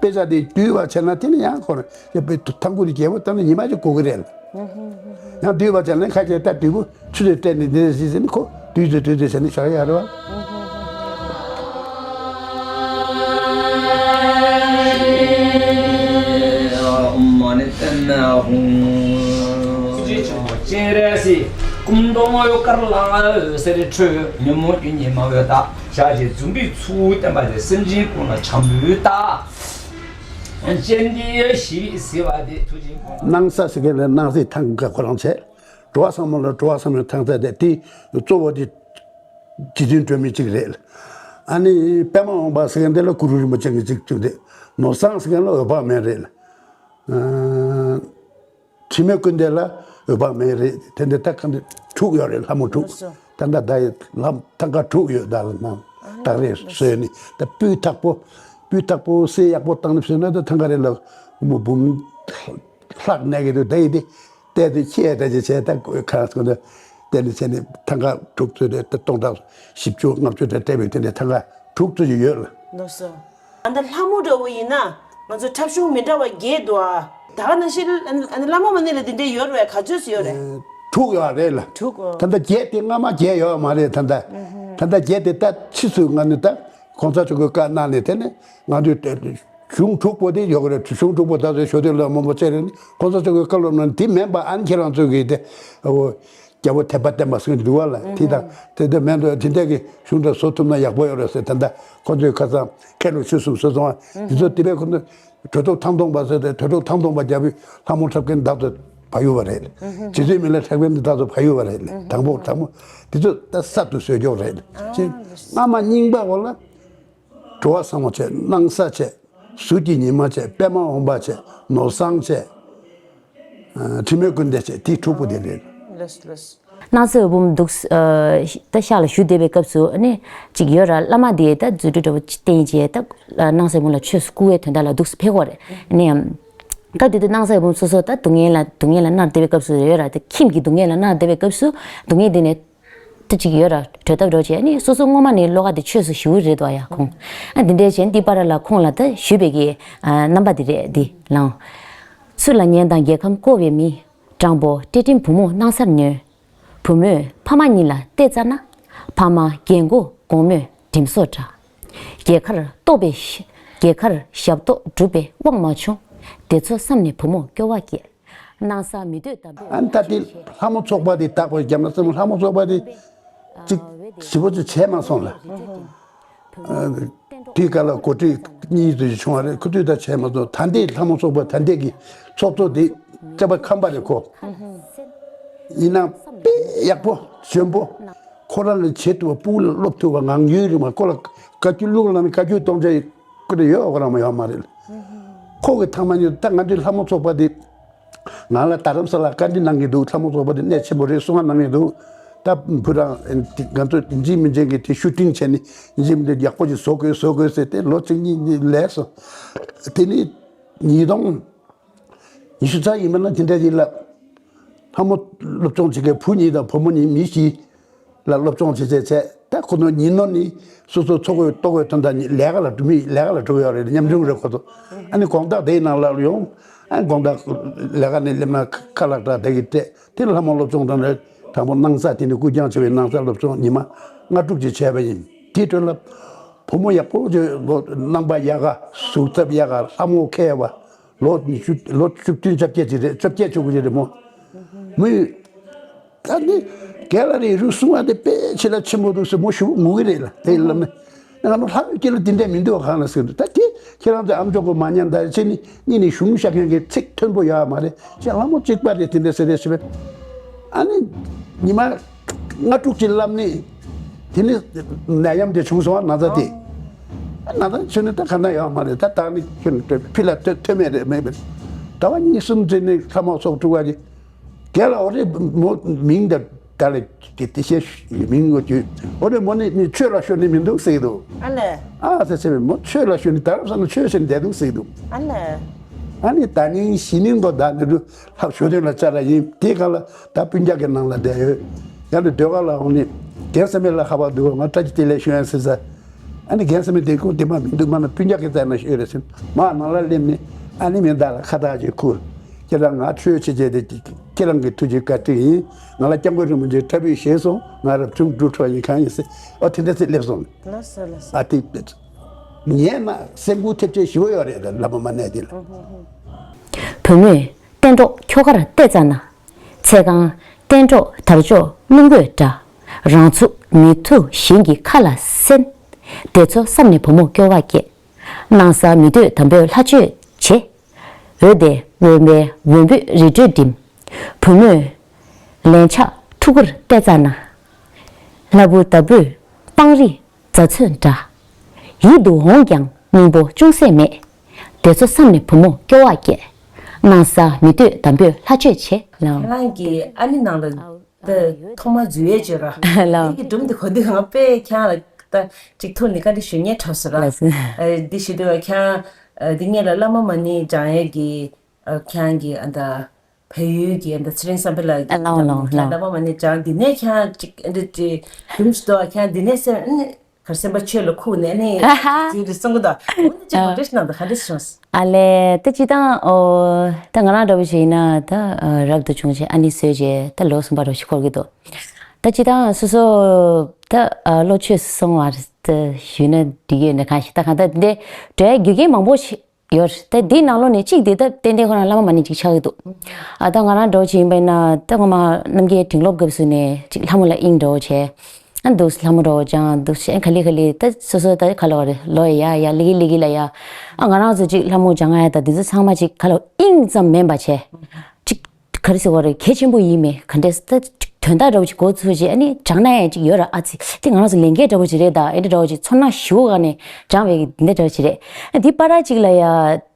དཔེ་ཆ་དེ་བསྡུས་པ་བྱས་ན་དེ་ནི་ཡང་ཁོ་རང་ཡ་དཔེ་ཐང་ཀུ་དེ་རྒྱལ་པོ་བཏང་ན་ཉི་མ་ཅིག་གོ་གི་རེད། ཡང་བསྡུས་པ་བྱས་ན་ཁ་ཆེ་ལྟ་དུས་པོ་ཆུ་ཚོད་སྤྲད་ནས་འདི་ཟིག་ཟེར་ནས་ཁོ་དུས་ཚོད་དུས་ཚོད་བྱས་ནས་བཞག་ཡ་རེད་བ། ཨོཾ་མ་ཎི་པདྨེ་ཧཱུྃ། ཐུགས་རྗེ་ཆེན་པོ་སྤྱན་རས་གཟིགས། སྐུ་མདོག་སྔོ་དཀར་ལ་འོད་ཟེར་འཕྲོས། ཉོན་མོངས་ཀྱི་ཉི་མ་འོད་དག་ཞགས་ཀྱི་འཛུམ་པའི་ཚུལ་བསྟན་པ་དེ་སེམས་ཅན་ཀུན་ལ་འཆམ་པོའི་རྟགས། སྤྱན་འདི་ཞི་བའི་ཟེར་བ་དེ་ཐུགས་རྗེ་ཆེན་པོ། སྣང་ས་ཟེར་མཁན་ལ་སྣང་སའི་ཐང་ག་ཁོ་རང་བྱས། འགྲོ་བ་ཚང་མ་ལ་འགྲོ་བ་ཚང་མའི་ཐང་ས་དེ་དེ་གཙོ་བོ་དེ་རྗེ་བཙུན་སྒྲོལ་མའི་གཅིག་རེད། ཨ་ནི་པདྨ་འོད་འབར་ཟེར་མཁན་དེ་ལ་གུ་རུ་རིན་པོ་ཆེ་གི་གཅིག་གཅིག་རེད། ནོར་བཟང་ཟེར་མཁན་ལ་འོད་དཔག་མེད་རེད། ཨ། དྲི་མེད་ཀུན་ལྡན་ལ་འོད་དཔག་མེད་རེད། དེ་འདྲ་ད་གང་དྲུག་ཡོད་རེད། ལྷ་མོ་དྲུག་ད་ལྟ་ད་ཡི་ལྷ་ཐང་ག་དྲུག་ཡོད། ད་ལ་ནང་ད་རེས་བཟོས་ནི་ད་སྤུས་དག་པོ་སྤུས་དག་པོ་གསེར་ཡག་པོ་བཏང་ནི་བཟོས་ན་ད་ཐང་ག་རེ་ལ་མོ་འབུམ་ལྷག་གནས་ཀྱི་འདུག་ད་ཡི་དེ་བལྟས་ཏེ་ཁྱེད་ད་ཅི་བྱས་ད་ཁ་སོ་ན་བལྟས་ནི་བྱས་ནི་ཐང་ག་དྲུག་ཚོད་རེད། ད་སྟོང་ཕྲག་བཞི་བཅུ་ལྔ་བཅུ་དེ་སྤྲད་པའི་དེ་འདྲ་ཐང་ག་དྲུག་ཚོད་ཅིག་ཡོད་ལ། ལགས་སོ། ཨ་ནི་ལྷ་མོ་འདྲ་བོ་ཡིན་ན་ང་ཚོ་འཁྲབ་གཞུང་མི་འདྲ་བ་བརྒྱད་འདུག་ཨ། ད་ག་ནང་བཞིན་ཨ་ནི་བླ་མ་མ་ཎི་ལ་འདི་འདྲའི་ཡོད་རེད་བས། ག་ཚོད་ཡོད་རེད། དྲུག་ཡོད་རེད་ལ། དྲུག་ཨོ། ད་ལྟ་བརྒྱད་དེ་སྔ་མ་བརྒྱད་ཡོད་མ་རེད་ད་ལྟ། ད་ལྟ་བརྒྱད་དེ་ད་ཕྱིས་སུ་ང་ནི་ད་གོང་ས་མཆོག་གི་བཀའ་གནང་ནས་དེ་ནས་ང་ཚོས་གཞུང་དྲུག་པོ་དེ་ཡོད་གི་རེད། གཞུང་དྲུག་པོ་ད་གཟོད་ཞོ་སྟོན་ལ་མང་པོ་བཙལ་རེད། གོང་ས་མཆོག་གི་བཀའ་སློབ་ནང་དེ་མིན་པ་ཨ་ནི་ཁྱེད་རང་ཚོ་གི་དེ་ཨོ། རྒྱལ་པོ་དད་པ་བརྟན་པ་ཟེར་འདུག་བ་ལ། དེ་དང་དེ་དེ་མེད་འགྲོ་དེ་འདྲ་གི་གཞུང་འདྲ་བཟོ་ཐུབ་ན་ཡག་པོ་ཡོད་རེད་ཟེར། ད་ལྟ་ཁོ་ཚོས་ཁ་སང་མཁན་སློབ་ཆོས་གསུམ་བཟོས་སོང་བ། དེ་ཚོ་དེ་བས་ཁོ་ཚོ་གྲོས་ཐོབ་ཐང་སྟོང་པ་ཟེར་ཏེ་གྲོས་ཐོབ་ཐང་སྟོང་པ་རྒྱབ་པའི་ལྷ་མོ་འཁྲབ་མཁན་བདག་ཚོ་བ་ཡུ་བ་རེད། རྗེ་བཙུན་མི་ལ་འཁྲབ་མཁན་བདག་ཚོ་བ་ཡུ་བ་རེད། དང་པོ་དང་པོ་དེ་ཚོ་ད་གསར་དུ་བཟོས་ཀྱོག་རེད། ཅེས་སྔ་མ་རྙིང་པ་འོ་ལ། འགྲོ་བ་ཚང་མ་བྱས། སྣང་ས་བྱས། གཟུགས་ཀྱི་ཉི་མ་བྱས། པདྨ་འོད་འབར་བྱས། ནོར་བཟང་བྱས། ཨ། དྲི་མེད་ཀུན་ལྡན་བྱས། དེ་དྲུག་པོ་དེ་རེད། ལགས་སོ་ལགས་སོ། སྣང་སའི་འོད་འབུམ་འདུག་ཨ། ད་ཤག་ལ་བཞུགས་བསྡད་པའི་སྐབས་སུ་ཨ་ནི་ཅིག་ཡོད་ར། བླ་མ་དེ་ད་རྫུ་འཕྲུལ་འདྲ་བོ་ཅིག་བསྟན་བྱས་ད་སྣང་སའི་འོད་འབུམ་ལ་ཆོས་སྐུལ་བའི་དོན་དག་ལ་འདུག་ཕེབས་ཀྱི་ཡོད་རེད། ཨ་ནི་སྐབས་དེ་དུས་སྣང་སའི་འོད་འབུམ་སོ་སོ་ད་སྡུག་བསྔལ་ལ་སྡུག་བསྔལ་ལ་མནར་བསྡད་པའི་སྐབས་སུ་ཡོད་ར། དེ་ཁྱིམ་གྱི་སྡུག་བསྔལ་ལ་མནར་བསྡད་པའི་སྐབས་སུ་སྡུག་བསྔལ་དེ་ནས། ཏུ་ཅིག་ཡོད་ར། གྲོས་ཐབས་རོགས་བྱས་ནི་སོ་སོ་སྔོན་མ་ནས་བློ་ཁ་དེ་ཆོས་སུ་ཞུ་གི་རེད་དོ་ཡ་ཁོང་། ཨ་འདི་འདྲའི་བྱས་འདི་པར་ལ་ཁོང་ལ་ད་ཞུས་པའི་གི་ཨ་རྣམ་པ་འདི་རེད་འདི་ལང་། སུ་ལ་ཉན་དང་རྒྱལ་ཁམས་བསྐོར་བའི་མི། སྤྲང་པོ་སྐྲ་འགྲིམ་བུ་མོ་སྣང་སར་ཉོན། བུ་མོས་ཕ་མ་གཉིས་ལ་བལྟས་ཙ་ན། ཕ་མ་རྒན་གོག་གོང་མོས་འགྲིམ་སོ་འདྲ། རྒྱལ་ཁར་གཏོགས་པའི་ཞབས་རྒྱལ་ཁར་ཞབས་ཏོག་སྒྲུབ་པའི་དབང་མ་བྱུང་། དེ་ཚོ་བསམ་ནས་བུ་མོ་སྐྱོ་བ་སྐྱེས། སྣང་ས་མི་འདོད་དམ་པའི། ཨ་ནི་ད་དེ་ལྷ་མོ་ཚོགས་པ་དེ་བཏགས་པ་རྒྱབ་ན་བསམ། ལྷ་མོ་ཚོགས་པ་དེ་ཅིག་ཞིབ་པོ་ཅིག་བྱས་མ་སོང་ལ། ཨ་དེའི་སྐབས་ལ་འགོ་ཁྲིད་གཉིས་དེ་བྱུང་བ་རེད། ཁོ་ཚོས་ད་བྱས་མ་སོང་། ད་ལྟའི་ལྷ་མོ་ཚོགས་པ་ད་ལྟའི་གི་ཚོགས་གཙོ་དེ་སྐྱབས་པ་ཁམས་པ་རེད་ཁོ། ཡིན་ནའང་དཔེ་ཡག་པོ་འཇོན་པོ། ཁོ་རང་ལ་བྱེད་ཐུབ་པ། སྤུ་གུ་ལ་སློབ་ཐུབ་པ། ངང་རྒྱུད་རིང་བ། ཁོ་ལ་བཀའ་བཀྱོན་བླུགས་ལ་ནི་བཀའ་བཀྱོན་གཏོང་བྱ་ཡི་ཁོ་དེ་ཡོད་ཁོ་རང་མ་ཡོད་མ་རེད། ཁོ་གི་ཐང་མ་ཉིད་ད་ང་ཚོའི་ལྷ་མོ་ཚོགས་པ་དེ་ང་ལ་རྡ་རམ་ས་ལ་བཀའ་འདྲི་གནང་གི་འདུག་ལྷ་མོ་ཚོགས་པ་དེ་གནད་ཆེན་པོ་རེད། གསུང་བ་གནང་གི་འདུག་ད་བུ་རང་ང་ཚོ་ཡིན་གཅིག་མིན་གཅིག་གི་དེ་ཤུ་ཊིང་བྱས་ནས་ཡིན་གཅིག་མིན་གཅིག་ཡག་པོ་ཞིག་བཟོ་དགོས་བཟོ་དགོས་ཟེར་ཏེ་ལོ་གཅིག་གཉིས་གཉིས་ལས་སོང་། དེ་ནས་ཉིས་སྟོང་ཉི་ཤུ་རྩ་ཡིན་པ་ན་དེ་འདྲ་ཞིག་ལ་ལྷ་མོ་སློབ་སྦྱོང་བྱེད་མཁན་བུ་གཉིས་དང་བུ་མོ་གཉིས་མི་བཞི་ལ་སློབ་སྦྱོང་བྱེད་བྱེད་བྱས། ད་ཁོ་ཚོ་ཉིན་ནོར་ནི་སོ་སོ་འཚོ་དགོས་ལྟོ་དགོས་དོན་དག་ཉིད་ལས་ཀ་ལ་འགྲོ་མི་ལས་ཀ་ལ་འགྲོ་ཡོད་རེད། ཉམ་ཆུང་རེད་ཁོ་ཚོ། ཨ་ནི་དགོང་དག་དེའི་ནང་ལ་ཡོང་། ཨ་ནི་དགོང་དག་ལས་ཀ་ནས་སླེབས་ན་ཁ་ལག་འདྲ་དེ་གི་སྤྲད་དེ་ལྷ་མོ་སློབ་སྦྱོང་དང་ལས་ དང་པོ་སྣང་ས་དེ་ནི་ཀུན་ཀྱང་བྱེད་པའི་སྣང་ས་སློབ་ཚོགས་ཉི་མ་ལྔ་དྲུག་ཅིག་བྱས་པ་ཡིན། དེའི་ཁྲོད་ལ་བུ་མོ་ཡག་པོ་ཅིག་ལོ་རྣམ་པ་ཡག་ག་གཟུགས་ཚབ་ཡག་ག་ལྷ་མོ་མཁས་པ། ལོ་ཉི་ཤུ་ལོ་བཅུ་བདུན་བཅོ་བརྒྱད་ཅིག་རེད། བཅོ་བརྒྱད་བཅུ་དགུ་ཅིག་རེད་མོ། མི་ད་ནི་རྒན་ལགས་རེད། རུ་གསུང་བ་དེ་དཔེ་ཆེ་ལ་ཆེན་པོ་འདུག་ཟེར། མོ་ཞུ་ངུ་གི་རེད་ལ། དེ་ལབ་ནས་ང་ནི་ལྷ་མོའི་སྐྱེས་ལ་དེ་འདྲས་མི་འདུག་གང་ལ་ཟེར་འདུག་ད་དེ་ཁྱེད་རང་ཚོ་ཨམ་ཅོག་གི་མ་ཉན་ད་ཅེ་ནི་གཉིས་ནི་གཞུང་བཤད་མཁན་གྱི་ཚིག་མཐོན་པོ་ཡོད་མ་རེད། ཅེ་ལྷ་མོ་གཅིག་པ་རེད་དེ་འདྲས་ཟེར་རེད་ཟེར་བས། ཨ་ནི་ཉི་མ་ལྔ་དྲུག་ཅིག་ལབ་ནི་དེ་ནི་ནད་ཡམས་དེ་བྱུང་སོང་བ། ན་ཚ་དེ་ན་ཚ་ཆུ་ནི་ད་ག་ན་ཡོད་མ་རེད། ད་ད་ནི་ཁྱོད་ནི་ཕི་ལ་ཐོན་ཐོན་མེད་རེད་མེད་པས། ཟླ་བ་གཉིས་གསུམ་ཙམ་ནི་ལྷ་མོ་ཚོགས་དྲུག་པ་ཅིག་རྒན་ལགས་འོ་རེ་མོ་མིང་དང་ད་ལས་དེ་དེ་བཤད་མིང་ངོ་བཅུ་འོ་རེ་མོ་ནི་ནི་ཆོས་ལ་ཤོར་ནི་མི་འདུག་ཟེར་གི་འདུག་ཨ་ལས། ཨ་ཟེར་ཟེར་བས་མོ་ཆོས་ལ་ཤོར་ནི་ད་རབ་ས་ན་ཆོས་ཟེར་ནི་བསྡད་འདུག་ཟེར་གི་འདུག་ཨ་ལས། ཨ་ནི་ད་ནིང་གཞེས་ནིང་གོ་ད་ནི་རུ་ལྷ་ཞོ་སྟོན་ལ་བཅར་ར་ཡིན། དེ་ག་ལ་ད་སྤུན་ཀྱག་གི་ནང་ལ་བསྡད་ཡོད། ཡང་ནི་ཟློས་གར་ལ་འོང་ནི་རྒན་བསམ་མེད་ལ་ཁ་པར་འདུག་ང་བཀྲ་ཤིས་བདེ་ལེགས་ཞུ་ཡང་ཟེར་ས། ཨ་ནི་རྒན་བསམ་མེད་དེ་ཁུངས་དེ་མ་མི་འདུག་མ་ན་སྤུན་ཀྱག་གི་རྩ་ན་ཤོད་རེད་ཟེར། མ་ནང་ལ་སླེབས་ནི་ཨ་ནི་མེ་མདའ་ལ་ཁ་བཏགས་ཀྱི་ཁུར། ཁྱེད་རང་ང་ཆོས་བྱེད་བྱེད་དེ་ཁྱེད་རང་གི་ཐུགས་རྗེ་བཀའ་དྲིན་ཡིན། ང་ལ་སྐྱབས་མགོན་རིན་པོ་ཆེ་ཁྲ་བུས་བཞེས་སོང་། ང་རབ་བྱུང་འབྲུག་ཁྲོ་ཡིན་གང་ཡིན་ཟེར། ཨོ་དེ་འདྲ་ཟེར་སླེབས་སོང་། ལགས་སོ་ལགས་སོ། ཨ་དེ་ངས་མ་སེམས་འགུལ་ཐེབས་ཆེ་ཞུ་ཡོད་རེད་ལ་བླ་མ་མ་གནས་དེ་ལ། བུ་མོས་གཏན་གྲོགས་ཁྱོ་གར་བལྟས་ཙ་ན། ཚེ་གང་གཏན་གྲོགས་དར་ལྕོག་རླུང་རྒོད་འདྲ། རང་ཚུགས་མི་ཐུབ་གཞན་གྱི་ཁ་ལ་གསན། དེ་ཚོ་བསམ་ནས་བུ་མོ་སྐྱོ་བ་སྐྱེས། སྣང་ས་མི་འདོད་དམ་པོས་ལྷ་ཆོས་བྱེད། འོད་དེ་འོད་མའི་འོད་འབོད་རི་ཁྲོད་འགྲིམ། བུ་མོས་ལན་ཆགས་ཕྲུ་གུར་བལྟས་ཙ་ན། ལྷ་བུ་དྭགས་བུས་སྤང་རི་རྫ་ཚོན་འདྲ། ཡིད་དུ་འོང་ཀྱང་སྙིང་པོ་ཅུང་ཟད་མེད། དེ་ཚོ་བསམ་ནས་བུ་མོ་སྐྱོ་བ་སྐྱེས། སྣང་ས་མི་འདོད་དམ་པོས་ལྷ་ཆོས་བྱེད་ལ། ཁྱེད་རང་གི་ཨ་ནི་ནང་ལ་ད་ཐོག་མ་འཛུལ་ཡས་བྱོས་ར། ལ། དེ་གི་སྒྲུང་དེ་གོ་དུས་ང་དཔེ་ཁྱེད་རང་ལ་ད་ཅིག་ཐུག་ནས་བཀའ་འདྲི་ཞུ་སྙིང་བྲོ་སོང་ར། ལགས་སོ། ཨ་འདི་ཞུ་དུས་ཁྱེད་རང་འདི་སྔོན་ལ་བླ་མ་མ་ཎི་བགྲང་ཡས་ཀྱི་ཨ་ཁྱེད་རང་གི་ཨ་ད་བལ་ཡུལ་གྱི་ཨ་ད་ཚེ་རིང་བསམ་འཕེལ་ལགས་ཀྱི་ཨ་ལའོ་ལའོ་ཁྱེད་རང་ལའོ། བླ་མ་མ་ཎི་བགྲང་འདི་ནས་ཁྱེད་རང་ཅིག་ཨ་འདི་ཅིག་སྒྲུང་ཞིག་འདུག་ཁྱེད་རང་འདི་ནས་སེམས་ཨ་ནི་གར་སེམས་པ་ཆོས་ལ་ཁུག་ནས་ནི་ཨ་ཧ། ཟིན་རེད་གསུང་གི་འདུག་འོ་ན་ཅིག་ག་འདྲ་ཞིག་གནང་འདུག་ག་འདྲ་ཞིག་བྱུང་སོང་། ཨ་ལས་ད་སྤྱིར་བཏང་ཨོ་ད་ང་རང་འདྲ་བོ་ཞིག་ཡིན་ན་ད་རབ་ཏུ་བྱུང་བྱས་ཨ་ནི་བཟོས་བྱས་ད་ལོ་གསུམ་པ་འདྲ་བོ་ཞིག་འཁོར་གི་འདུག་ད་སྤྱིར་བཏང་སོ་སོ་ད་བློ་ཆོས་སུ་སོང་བ་ད་ཞུས་ན་འགྲིག་གི་ཡོད་ན་གང་ཞིག་ད་གང་ལྟར་འདི་འདྲའི་རྒྱུ་རྐྱེན་མང་པོ་ཞིག་ཡོད་རེད། ད་འདིའི་ནང་ལོགས་ནས་གཅིག་དེ་ད་ཏན་ཏན་ཁོ་རང་བླ་མ་མ་ཎི་གཅིག་ཆགས་ཀྱི་འདུག་ཨ་ད་ང་རང་འདྲ་བོ་ཅིག་ཡིན་པ་ཡིན་ན་ད་ངོ་མ་རྣམ་རྒྱལ་དྲིན་རློབས་སྐབས་སུ་ནས་གཅིག་ལྷ་མོ་ལ་དབྱིངས་འདྲ་བོ་བྱས། ཨ་འདུག་ལྷ་མོ་འདྲ་བོ་སྦྱང་འདུག་ཨ་ག་ལེ་ག་ལེ་ད་སོ་སོ་ད་ག་ལ་བ་རེད་ལོ་ཡ་ཡ་ལི་གི་ལི་གི་ལ་ཡ། ཨ་ང་རང་ཚོ་གཅིག་ལྷ་མོ་སྦྱང་ང་ཡ་ད་འདི་ཚོ་ཚང་མ་གཅིག་ག་ལ་དབྱིངས་ཙམ་མིན་པ་བྱས། གཅིག་ག་རེ་ཟེར་བ་རེད་གལ་ཆེན་པོ་ཡིན་མེད་ག་འདྲས་ད་དོན་དག་འདྲ་བོ་ཅིག་གོ་ཚུལ་ཅིག་ཨ་ནི་སྦྱང་ན་ཡང་ཅིག་ཡོད་ར། ཨ་ཙི་དེ་ང་རང་ཚོ་ལས་འགན་འདྲ་བོ་ཅིག་རེད་ད། ཨེ་འདྲ་འདྲ་བོ་ཅིག་ཚོར་སྣང་ཞུ་ག་ནས་སྦྱང་བའི་འདི་འདྲ་འདྲ་བོ་ཅིག་རེད། ཨ་འདི་བར་ཅིག་ལ་ཡ་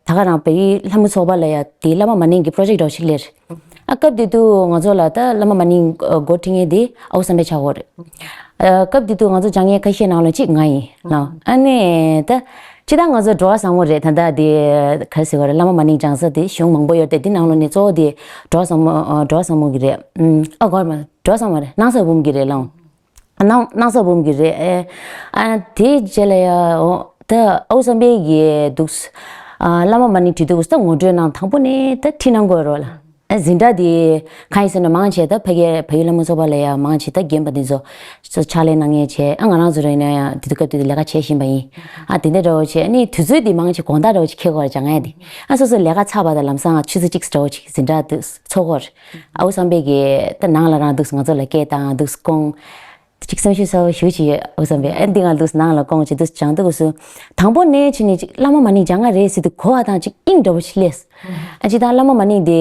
ད་ག་རང་བལ་ཡུལ་ལྷ་མོ་ཚོགས་པ་ལ་ཡ་དེ་བླ་མ་མ་ཎི་གི་པྲོ་ཇེཀ་འདྲ་བོ་ཅིག་སླེབས། ཨ་སྐབས་དེ་དུས་ང་ཚོ་ལ་ད་བླ་མ་མ་ཎི་འགོ་ཁྲིད་མཁན་དེ་ཨའུ་བསམ་འཕེལ་ཆགས་ཡོད་རེད། ཨ་སྐབས་དེ་དུས་ང་ཚོ་སྦྱང་མཁན་ཁ་ཤས་ནང་ལ་གཅིག་ང་ཡིན་ལགས། ཨ་ནི་ད་སྤྱིར་བཏང་ང་ཚོ་འགྲོ་བ་བཟང་མོ་རེད། ད་ལྟ་དེ་ག་རེ་ཟེར་བ་རེད་བླ་མ་མ་ཎི་སྦྱང་ས་དེ་གཞུང་མང་པོ་ཡོད་དེ་དེ་ནང་ལོགས་ནས་གཙོ་བོ་དེ་འགྲོ་བ་བཟང་མོ་ཨ་འགྲོ་བ་བཟང་མོ་གི་རེད། ཨ་གོ་མ་འགྲོ་བ་བཟང་མོ་རེད་སྣང་ས་འབུམ་གི་རེད་ལགས། སྣང་སྣང་ས་འབུམ་གི་རེད། ཨ་དེ་རྗེས་ལ་ཡ་འོ་ད་ཨའུ་བསམ་འཕེལ་གི་འདུག་ཨ་བླ་མ་མ་ཎི་བྲིས་འདུག་ད་ངོ་སྤྲོད་གནང་དང་པོ་ནས་ད་ཁྲིད་གནང་དགོས་རོགས་ལ། ཨ་འཛིན་གྲྭ་དེ་གང་ཡིན་ཟེར་ན་མང་ཆེ་ད་ཕ་གིའི་བལ་ཡུལ་ལྷ་མོ་ཚོགས་པ་ལ་ཡ་མང་ཆེ་ད་རྒན་པ་འདི་ཚོ་ཚོ་ཕྱག་ལས་གནང་མཁན་བྱས། ཨ་ང་རང་ཚོ་ར་ཡིན་ན་ཡང་དེ་དུས་སྐབས་དེ་དུས་ལས་ཀ་བྱས་བཞིན་པ་ཡིན། ཨ་དེ་འདྲ་འདྲ་བོ་བྱས་ཨ་ནི་དུས་ཚོད་དེ་མང་ཆེ་དགོང་དག་འདྲ་བོ་ཅིག་འཁེལ་དགོས་རེད་སྦྱང་ཡ་དེ། ཨ་སོ་སོ་ལས་ཀ་ཚར་བ་དང་ལམ་སང་ཆུ་ཚོད་གཅིག་འདྲ་བོ་ཅིག་འཛིན་གྲྭ་དུ་ཚོགས་ཀྱི་ཡོད་རེད། ཨའུ་བསམ་འཕེལ་གྱིས་ད་ནང་ལ་རང་འདུག་ང་ཚོ་ལ་སྐད་བཏང་འདུག་སྐོང་། གཅིག་བསམ་ཤེས་གསལ་པོ་ཞུ་ཅིག་ཡོད་ཨོ་བསམ་པས། ཨ་འདི་ང་འདུག་ནང་ལ་སྐོང་བྱེད་འདུག་སྦྱང་འདུག་སུ། དང་པོ་ནས་ཕྱིན་ནས་ཅིག་བླ་མ་མ་ཎི་སྦྱང་ང་རེད་ཟེར་དུས་གོ་བ་དང་ཅིག་དབྱིངས་འདྲ་པོ་ཞིག་སླེབས། ཨ་ཅིག་ད་བླ་མ་མ་ཎི་དེ་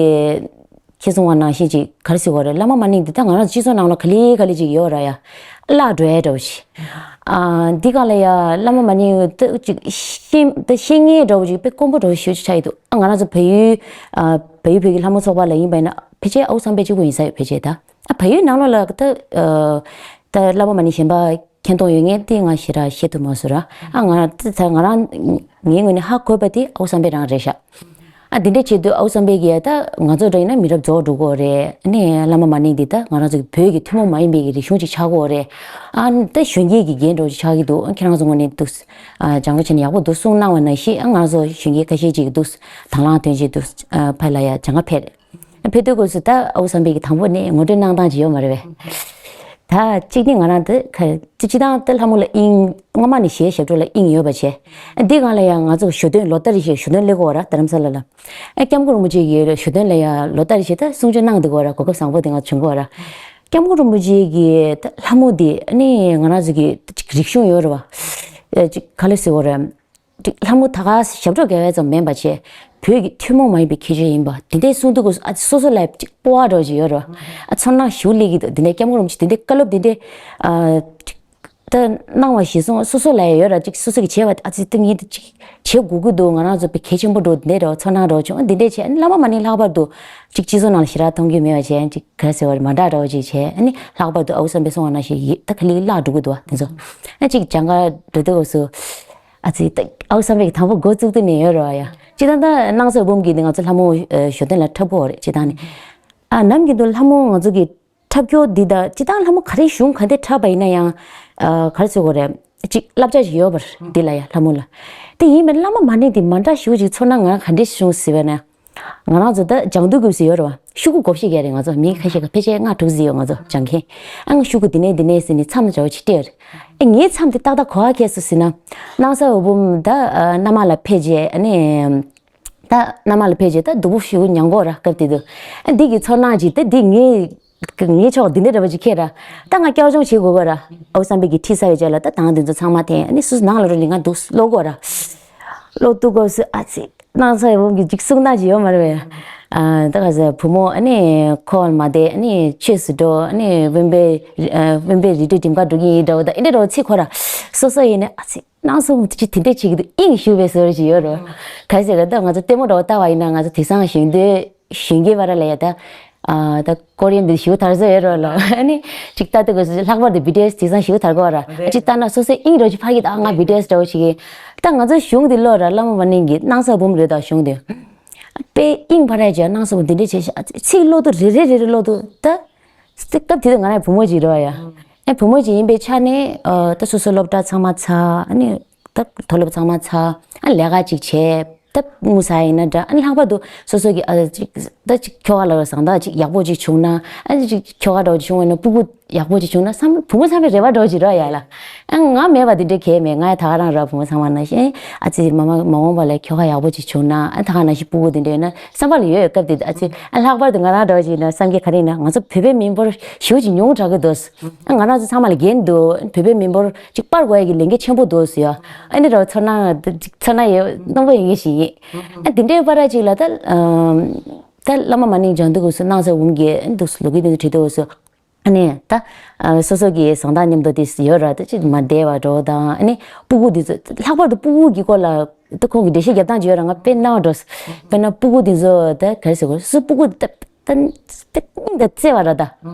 ཁྱེད་གསུང་བ་ནང་བཞིན་ཅིག་ག་རེ་ཟེར་དགོས་རེད། བླ་མ་མ་ཎི་འདི་ད་ང་རང་སྤྱི་ཚོགས་ནང་ལ་ག་ལེ་ག་ལེ་ཅིག་ཡོད་ར་ཡ། བརླག་འགྲོ་ཡ་འདྲ་པོ་ཞིག་ཨ་འདི་ག་ལ་ཡ་བླ་མ་མ་ཎི་ད་ཅིག་ཤེས་ད་ཤེས་ངེས་འདྲ་པོ་ཅིག་དཔེ་དཀོན་པོ་འདྲ་པོ་ཞིག་ཆགས་ཡོད་འདུག་ཨ་ང་རང་ཚོ་བལ་ཡུལ་ཨ་བལ་ཡུལ་བོད་ཀྱི་ལྷ་མོ་ཚོགས་པ་ལ་ཡིན་པ་ཡིན་ན་ཕལ་ཆེར་ཨའུ་བསམ་པས་གཅིག་པུ་ཡིན་ས་ཡོད་ཕལ་ཆེར་ད། ཨ་བལ་ཡུལ་ནང་ལོགས་ལ་ད་ཨ་ད་བླ་མ་མ་ཎི་གཞན་པ་མཁྱེན་རྟོགས་ཡོད་མཁན་དེ་ང་ཞེ་དྲག་ཤེས་ཐུབ་མ་སོང་ར། ཨ་ང་རང་ད་ང་རང་ངའི་ངོས་ནས་ཧ་གོ་བ་དེ་ཨའུ་བསམ་པས་རང་རེད་ཤག་ཨ་དེ་འདྲ་བྱེད་དུས་ཨའུ་བསམ་པས་ཀྱིས་ད་ང་ཚོ་འདྲ་ཡིན་ན་མི་རབས་རྫོགས་འགྲོ་གི་རེད། ཨ་ནི་བླ་མ་མ་ཎི་འདི་ད་ང་རང་ཚོ་གི་བོད་ཀྱི་ཐུན་མོང་མ་ཡིན་པའི་གི་རིག་གཞུང་ཅིག་ཆགས་ཀྱི་རེད། ཨ་ནི་ད་གཞོན་སྐྱེས་ཀྱི་འགན་འདྲ་བོ་ཅིག་ཆགས་ཀྱི་འདུག་ཁྱེད་རང་ཚོ་ངོས་ནས་འདུག་ཨ་སྦྱང་བ་བྱས་ན་ཡག་པོ་འདུག་གསུངས་གནང་བ་ནང་བཞིན་ཨ་ང་རང་ཚོ་གཞོན་སྐྱེས་ཁ་ཤས་ཅིག་འདུག་དང་བླངས་དོན་ཆེད་འདུག་ཨ་ཕ་ལ་ཡ་སྦྱང་ག་ཕེབས། ཕེབས་དུས་སྐབས་སུ་ད་ཨའུ་བསམ་འཕེལ་གྱིས་དང་པོ་ནས་ངོ་སྤྲོད་གནང་སྟངས་ཅིག་ཡོད་མ་རེད་པས། ད་གཅིག་ནི་ང་རང་དེ་ཁ་སྤྱི་བཏང་དེ་ལྷ་མོ་ལ་དབྱིངས་སྔོན་མ་ནས་གཞས་ཞབས་བྲོ་ལ་དབྱིངས་ཡོད་པ་བྱས། འདི་སྒང་ལ་ཡང་ང་ཚོ་ཞོ་སྟོན་ལོ་ལྟར་རེ་བཞིན་ཞོ་སྟོན་སླེབས་ཀྱི་ཡོད་ར། རྡ་རམ་ས་ལ་ལ། ཨ་སྐྱབས་མགོན་རིན་པོ་ཆེ་གིས་ཞོ་སྟོན་ལ་ཡང་ལོ་ལྟར་རེ་བཞིན་ད་གསུང་ཆོས་གནང་བསྡད་ཀྱི་ཡོད་ར། གོ་སྐབས་བཟང་པོ་དེ་ང་བྱུང་གི་ཡོད་ར། སྐྱབས་མགོན་རིན་པོ་ཆེ་གིས་ད་ལྷ་མོ་འདི་ཨ་ནི་ང་རང་ཚོ་གི་ཅིག་རིག་གཞུང་ཡོད་རེད་བ། ཨ་ཅིག་ག་ལེ་ཟེར་དགོས་རེད། ཅིག་ལྷ་མོ་ད་ག་ཞབས་བྲོ་དགེ་བ་ཙམ་མིན་པ་བྱས། བོད་ཀྱི་ཐུན་མོང་མ་ཡིན་པའི་ཁྱད་ཆོས་ཡིན་པ་དེ་འདྲའི་གསུང་དུས་སྐབས་སུ་ཨ་ཙི་སོ་སོ་ལ་ཅིག་སྤོབས་པ་འདྲ་བོ་ཅིག་ཡོད་རེད། ཨ་ཚོར་སྣང་ཞེ་པོ་སླེབས་ཀྱི་འདུག་དེ་འདྲའི་སྐྱབས་མགོན་རིན་པོ་ཆེ་དེ་འདྲའི་བཀའ་སློབ་དེ་འདྲའི་ཨ་ཅིག་ད་གནང་བ་གཞིར་བཟུང་སོ་སོ་ལ་ཡང་ཡོད་ར། ཅིག་སོ་སོ་གིས་བྱས་པ་ཨ་ཙི་ད་ངས་དེ་ཅིག་བྱེད་དགོས་ཀྱི་འདུག་ང་རང་ཚོ་དཔེ་གལ་ཆེན་པོ་འདྲ་བོ་དེ་འདྲའི་འདྲ་བོ་ཚོར་སྣང་འདྲ་བོ་བྱུང་། ཨ་འདི་འདྲའི་བྱས་ཨ་ནི་བླ་མ་མ་ཎི་ལྷག་པར་དུ་ཅིག་སྤྱི་ཚོགས་ནང་ལ་ཞེ་དྲག་མཐོང་རྒྱུ་མེད་པ་བྱས། ཅིག་ག་རེ་ཟེར་བ་རེད། མ་འདྲ་འདྲ་བོ་ཅིག་བྱས། ཨ་ནི་ལྷག་པར་དུ་ཨའུ་བསམ་འཕེལ་གསུང་བ་ནང་བཞིན་ཡིད་ད་ག་ལེར་བརླག་འགྲོ་གི་འདུག་བ་དེ་ཚོ། ཨ་ཅིག་སྦྱང་ག་འགྲོ་དུས་སྐབས་སུ་ཨ་ཙི་ད་ཨའུ་བསམ་འཕེལ་གྱིས་དང་པོ་འགོ་བཙུགས་དུས་ནས་ཡོད་རེད་བ་ཡ། སྤྱིར་བཏང་ད་སྣང་ས་འོད་འབུམ་གྱིས་ང་ཚོ་ལྷ་མོ་ཞོ་སྟོན་ལ་འཁྲབ་ཀྱི་ཡོད་རེད་སྤྱིར་བཏང་ནས། ཨ་ནམ་རྒྱུན་དུ་ལྷ་མོ་ང་ཚོ་གི་འཁྲབ་སྐྱོར་འདི་དང་སྤྱིར་བཏང་ལྷ་མོ་ག་རེ་གཞུང་ག་འདྲ་འཁྲབ་པ་ཡིན་ན་ཡང་། ཨ་ག་རེ་ཟེར་དགོས་རེད། ཅིག་བསླབ་བྱ་ཞིག་ཡོད་པ་རེད་འདི་ལ་ཡ་ལྷ་མོ་ལ། དེ་ཡིན་པས་བླ་མ་མ་ཎི་འདི་མ་འདྲ་ཞིག་ཅིག་ཚོར་སྣང་ང་ག་འདྲ་བྱུང་ཟེར་བས་ན། ང་རང་ཚོ་ད་སྦྱང་དུས་སྐབས་སུ་ཡོད་རེད་བ། ཤོག་གུ་བགོ་བཤའ་རྒྱག་རེད། ང་ཚོ་མི་ཁ་ཤས་ཀྱིས་ཕལ་ཆེར་ལྔ་དྲུག་ཙམ་ཡོད་ང་ཚོ་སྦྱང་མཁན། ཨ་ང་ཤོག་གུ་འདི་ནས་འདི་ནས་ཟེར་ནས་མཚམས་འདྲ་བོ་ཅིག་སྤྲད་ཡོད་རེད། ཨ་ངའི་མཚམས་དེ་ཏག་ཏག་ག་པར་འཁེལ་སོང་ཟེར་ན། སྣང་ས་འོད་འབུམ་ད་ཨ་མནའ་མ་ལ་ཕེབས་རྗེས་ཨ་ནི། ད་མནའ་མ་ལ་ཕེབས་རྗེས་ད་སྡུག་པོ་ཞེ་པོ་མྱངས་ཀྱི་ཡོད་ར་སྐབས་དེ་དུས། ཨ་འདི་གི་ཚོར་སྣང་ཅིག་ད་འདི་ངའི་ངའི་ཕྱོགས་འདི་འདྲ་འདྲ་བོ་ཅིག་འཁེལ་ར། ད་ང་བསྐྱར་སྦྱོང་བྱེད་དགོས་ཀྱི་ཡོད་ར། ཨའུ་བསམ་འཕེལ་གྱིས་ཁྲིད་ཚར་བའི་རྗེས་ལ་ད་གདངས་འདི་ཚོ་ཚང་མ་འཐེན། ཨ་ནི་སོ་སོ་ནང་ལ་འགྲོ་ནས་ང་འདུག་ཀློག་གི་ཡོད་ར། ཀློག་དུས་སྐབས་སུ་ཨ་ཙི་སྣང་ས་འོད་འབུམ་གྱི་ཅིག་གསུང་སྟངས་ཅིག་ཡོད་མ་རེད་པས། ཨ་ད་ག་ཟེར་བུ་མོ་ཨ་ནི་འཁོར་བ་ལས་མ་འདས། ཨ་ནི་ཆོས་སུ་འགྲོ། ཨ་ནི་དབེན་པའི་ཨ་དབེན་པའི་རི་ཁྲོད་འགྲིམ་ག་འགྲོ་གི་ཡིན་འདྲ་བོ་ད་ཨེ་འདྲ་འདྲ་བོ་ཚིག་ཁོ་ར། སོ་སོ་ཡིན་ནས་ཨ་ཙི། སྣང་ས་འོད་འབུམ་དེ་ཅིག་དེ་འདྲས་བྱེད་ཀྱི་འདུག་དབྱིངས་ཞུགས་པའི་བཟོ་འདྲ་ཅིག་ཡོད་རེད། ག་རེ་ཟེར་ན་ད་ང་ཚོ་ལྟད་མོ་འདྲ་བོ་ལྟ་བ་ཡིན་ན་ང་ཚོ་དེང་སང་གཞོན་དུས་གཞོན་སྐྱེས་བར་ལ་ཡ་ད། ཨ་ད་ཀོ་རི་ཡན་འདི་ཞེ་པོ་དར་བཟོ་ཡོད་རེད་ལོ། ཨ་ནི་ཅིག་ལྟ་དུས་སྐབས་སུ་ལྷག་པར་དུ་བི་ཊི་ཨེས་དེང་སང་ཞེ་པོ་དར་གི་ཡོད་ར། ཨ་ཅིག་ལྟ་ན་སོ་སོའི་དབྱིངས་འདྲ་བོ་ཅིག་འཕར་གྱི་འདུག་ཨ་ང་བི་ཊི་ཨེས་འདྲ་བོ་ཞིག་གི། ད་ང་ཚོ་གཞུང་འདི་ཀློག་ར། བླ་མ་མ་ཎི་གི་སྣང་ས་འོད་འབུམ་རེད་ད་གཞུང་འདི། དཔེ་དབྱིངས་འཕར་ཡ་ཅིག་སྣང་ས་འོད་འབུམ་འདི་འདྲས་བྱས་ཤག་ཚིག་ཀློག་དུས་རེ་རེ་རེ་རེ་ཀློག་དུས་ད། སྐབས་དེ་དུས་ང་རང་བུ་མོ་ཅིག་རེད་བ་ཡ། ཨ་བུ་མོ་ཅིག་ཡིན་པའི་ཆ་ནས་ཨ་ད་སོ་སོ་སློབ་གྲྭ་ཚང་མ་ཚར། ཨ་ནི་ད་མཐོ་སློབ་ཚང་མ་ཚར། ཨ་ལས་ཀ་ཅིག་བྱས། ད་དངུལ་ཟ་ཡིན་ན་འདྲ། ཨ་ནི་ལྷག་པར་དུ་སོ་སོ་གི་ཨ་ཅིག་ད་ཅིག་ཁྱོ་ག་ལ་བཟང་ཐག་ཅིག་ཡག་པོ་ཅིག་བྱུང་ན། ཨ་ནི་ཅིག་ཁྱོ་ག་འདྲ་བོ་ཅིག་བྱུང་བ་ཡིན་ན་སྤུ་གུ་ཡག་པོ་ཅིག་བྱུང་ན་བསམ། བུ་མོ་ཚང་མའི་རེ་བ་འདྲ་བོ་ཅིག་རེད་བ་ཡ་ལ། ཨ་ང་མེད་པ་དེ་འདྲ་གང་ཡང་མེད། ང་ཡ་ད་ག་རང་ར་བུ་མོ་ཚང་མ་ནང་བཞིན་ཨ་ཙི་མ་མ་མ་འོངས་པ་ལ་ཁྱོ་ག་ཡག་པོ་ཅིག་བྱུང་ན། ཨ་ད་ག་ནང་བཞིན་སྤུ་གུ་དེ་འདྲ་ཡོད་ན་བསམ་པ་ལ་ཡོད་ཡོད། སྐབས་དེ་ཨ་ཙི་ཨ་ལྷག་པར་དུ་ང་རང་འདྲ་བོ་ཅིག་ཡིན་ན་བསམ་གྱི་ག་རེ་ཡིན་ན་ང་ཚོ་བོད་པའི་མི་འབོར་ཞེ་པོ་ཅིག་ཉུང་དྲགས་ཀྱི་འདུག་ཨ་ང་རང་ཚོ་ཚང་མ་ལ་འགན་འདུག་བོད་པའི་མི་འབོར་ཅིག་སྤར་དགོས་ཡ་གི་ལས་འགན་ཆེན་པོ་འདུག་ཟེར་ཡ། ཨ་ནི་འདྲ་བོ་ཚོར་སྣང་ཚོར་སྣང་ཡོད་སྣང་བ་ཡོད་མཁན་ཞིག་ཡིན། ཨ་དེ་འདྲའི་བར་ཅིག་ལ་ད་ཨམ་ད་བླ་མ་མ་ཎི་སྦྱང་དུས་སྐབས་སུ་སྣང་ས་འོད་འབུམ་གྱིས་ཨ་འདུག་ལོ་རྒྱུས་དེ་ཚོ་བྲིས་དུས་སྐབས་སུ། ཨ་ནི་ད་ཨ་སོ་སོ་གི་བཟང་ཐག་མཉམ་དུ་དེ་ཡོད་ར། ད་ཅིག་མ་བདེ་བ་འདྲ་བོ་དང་། ཨ་ནི་སྤུ་གུ་དེ་ཚོ་ལྷག་པར་དུ་སྤུ་གུ་གི་སྐོར་ལ་ད་ཁོང་གི་འགྲེལ་བཤད་རྒྱབ་སྟངས་ཅིག་ཡོད་ར། ང་དཔེ་སྣང་བ་འགྲོ། དཔེར་ན་སྤུ་གུ་དེ་ཚོ་ད་ག་རེ་ཟེར་དགོས། སུ་སྤུ་གུ་ད་ད་ད་སྙིང་ད་བརྩེ་བ་ར་ད་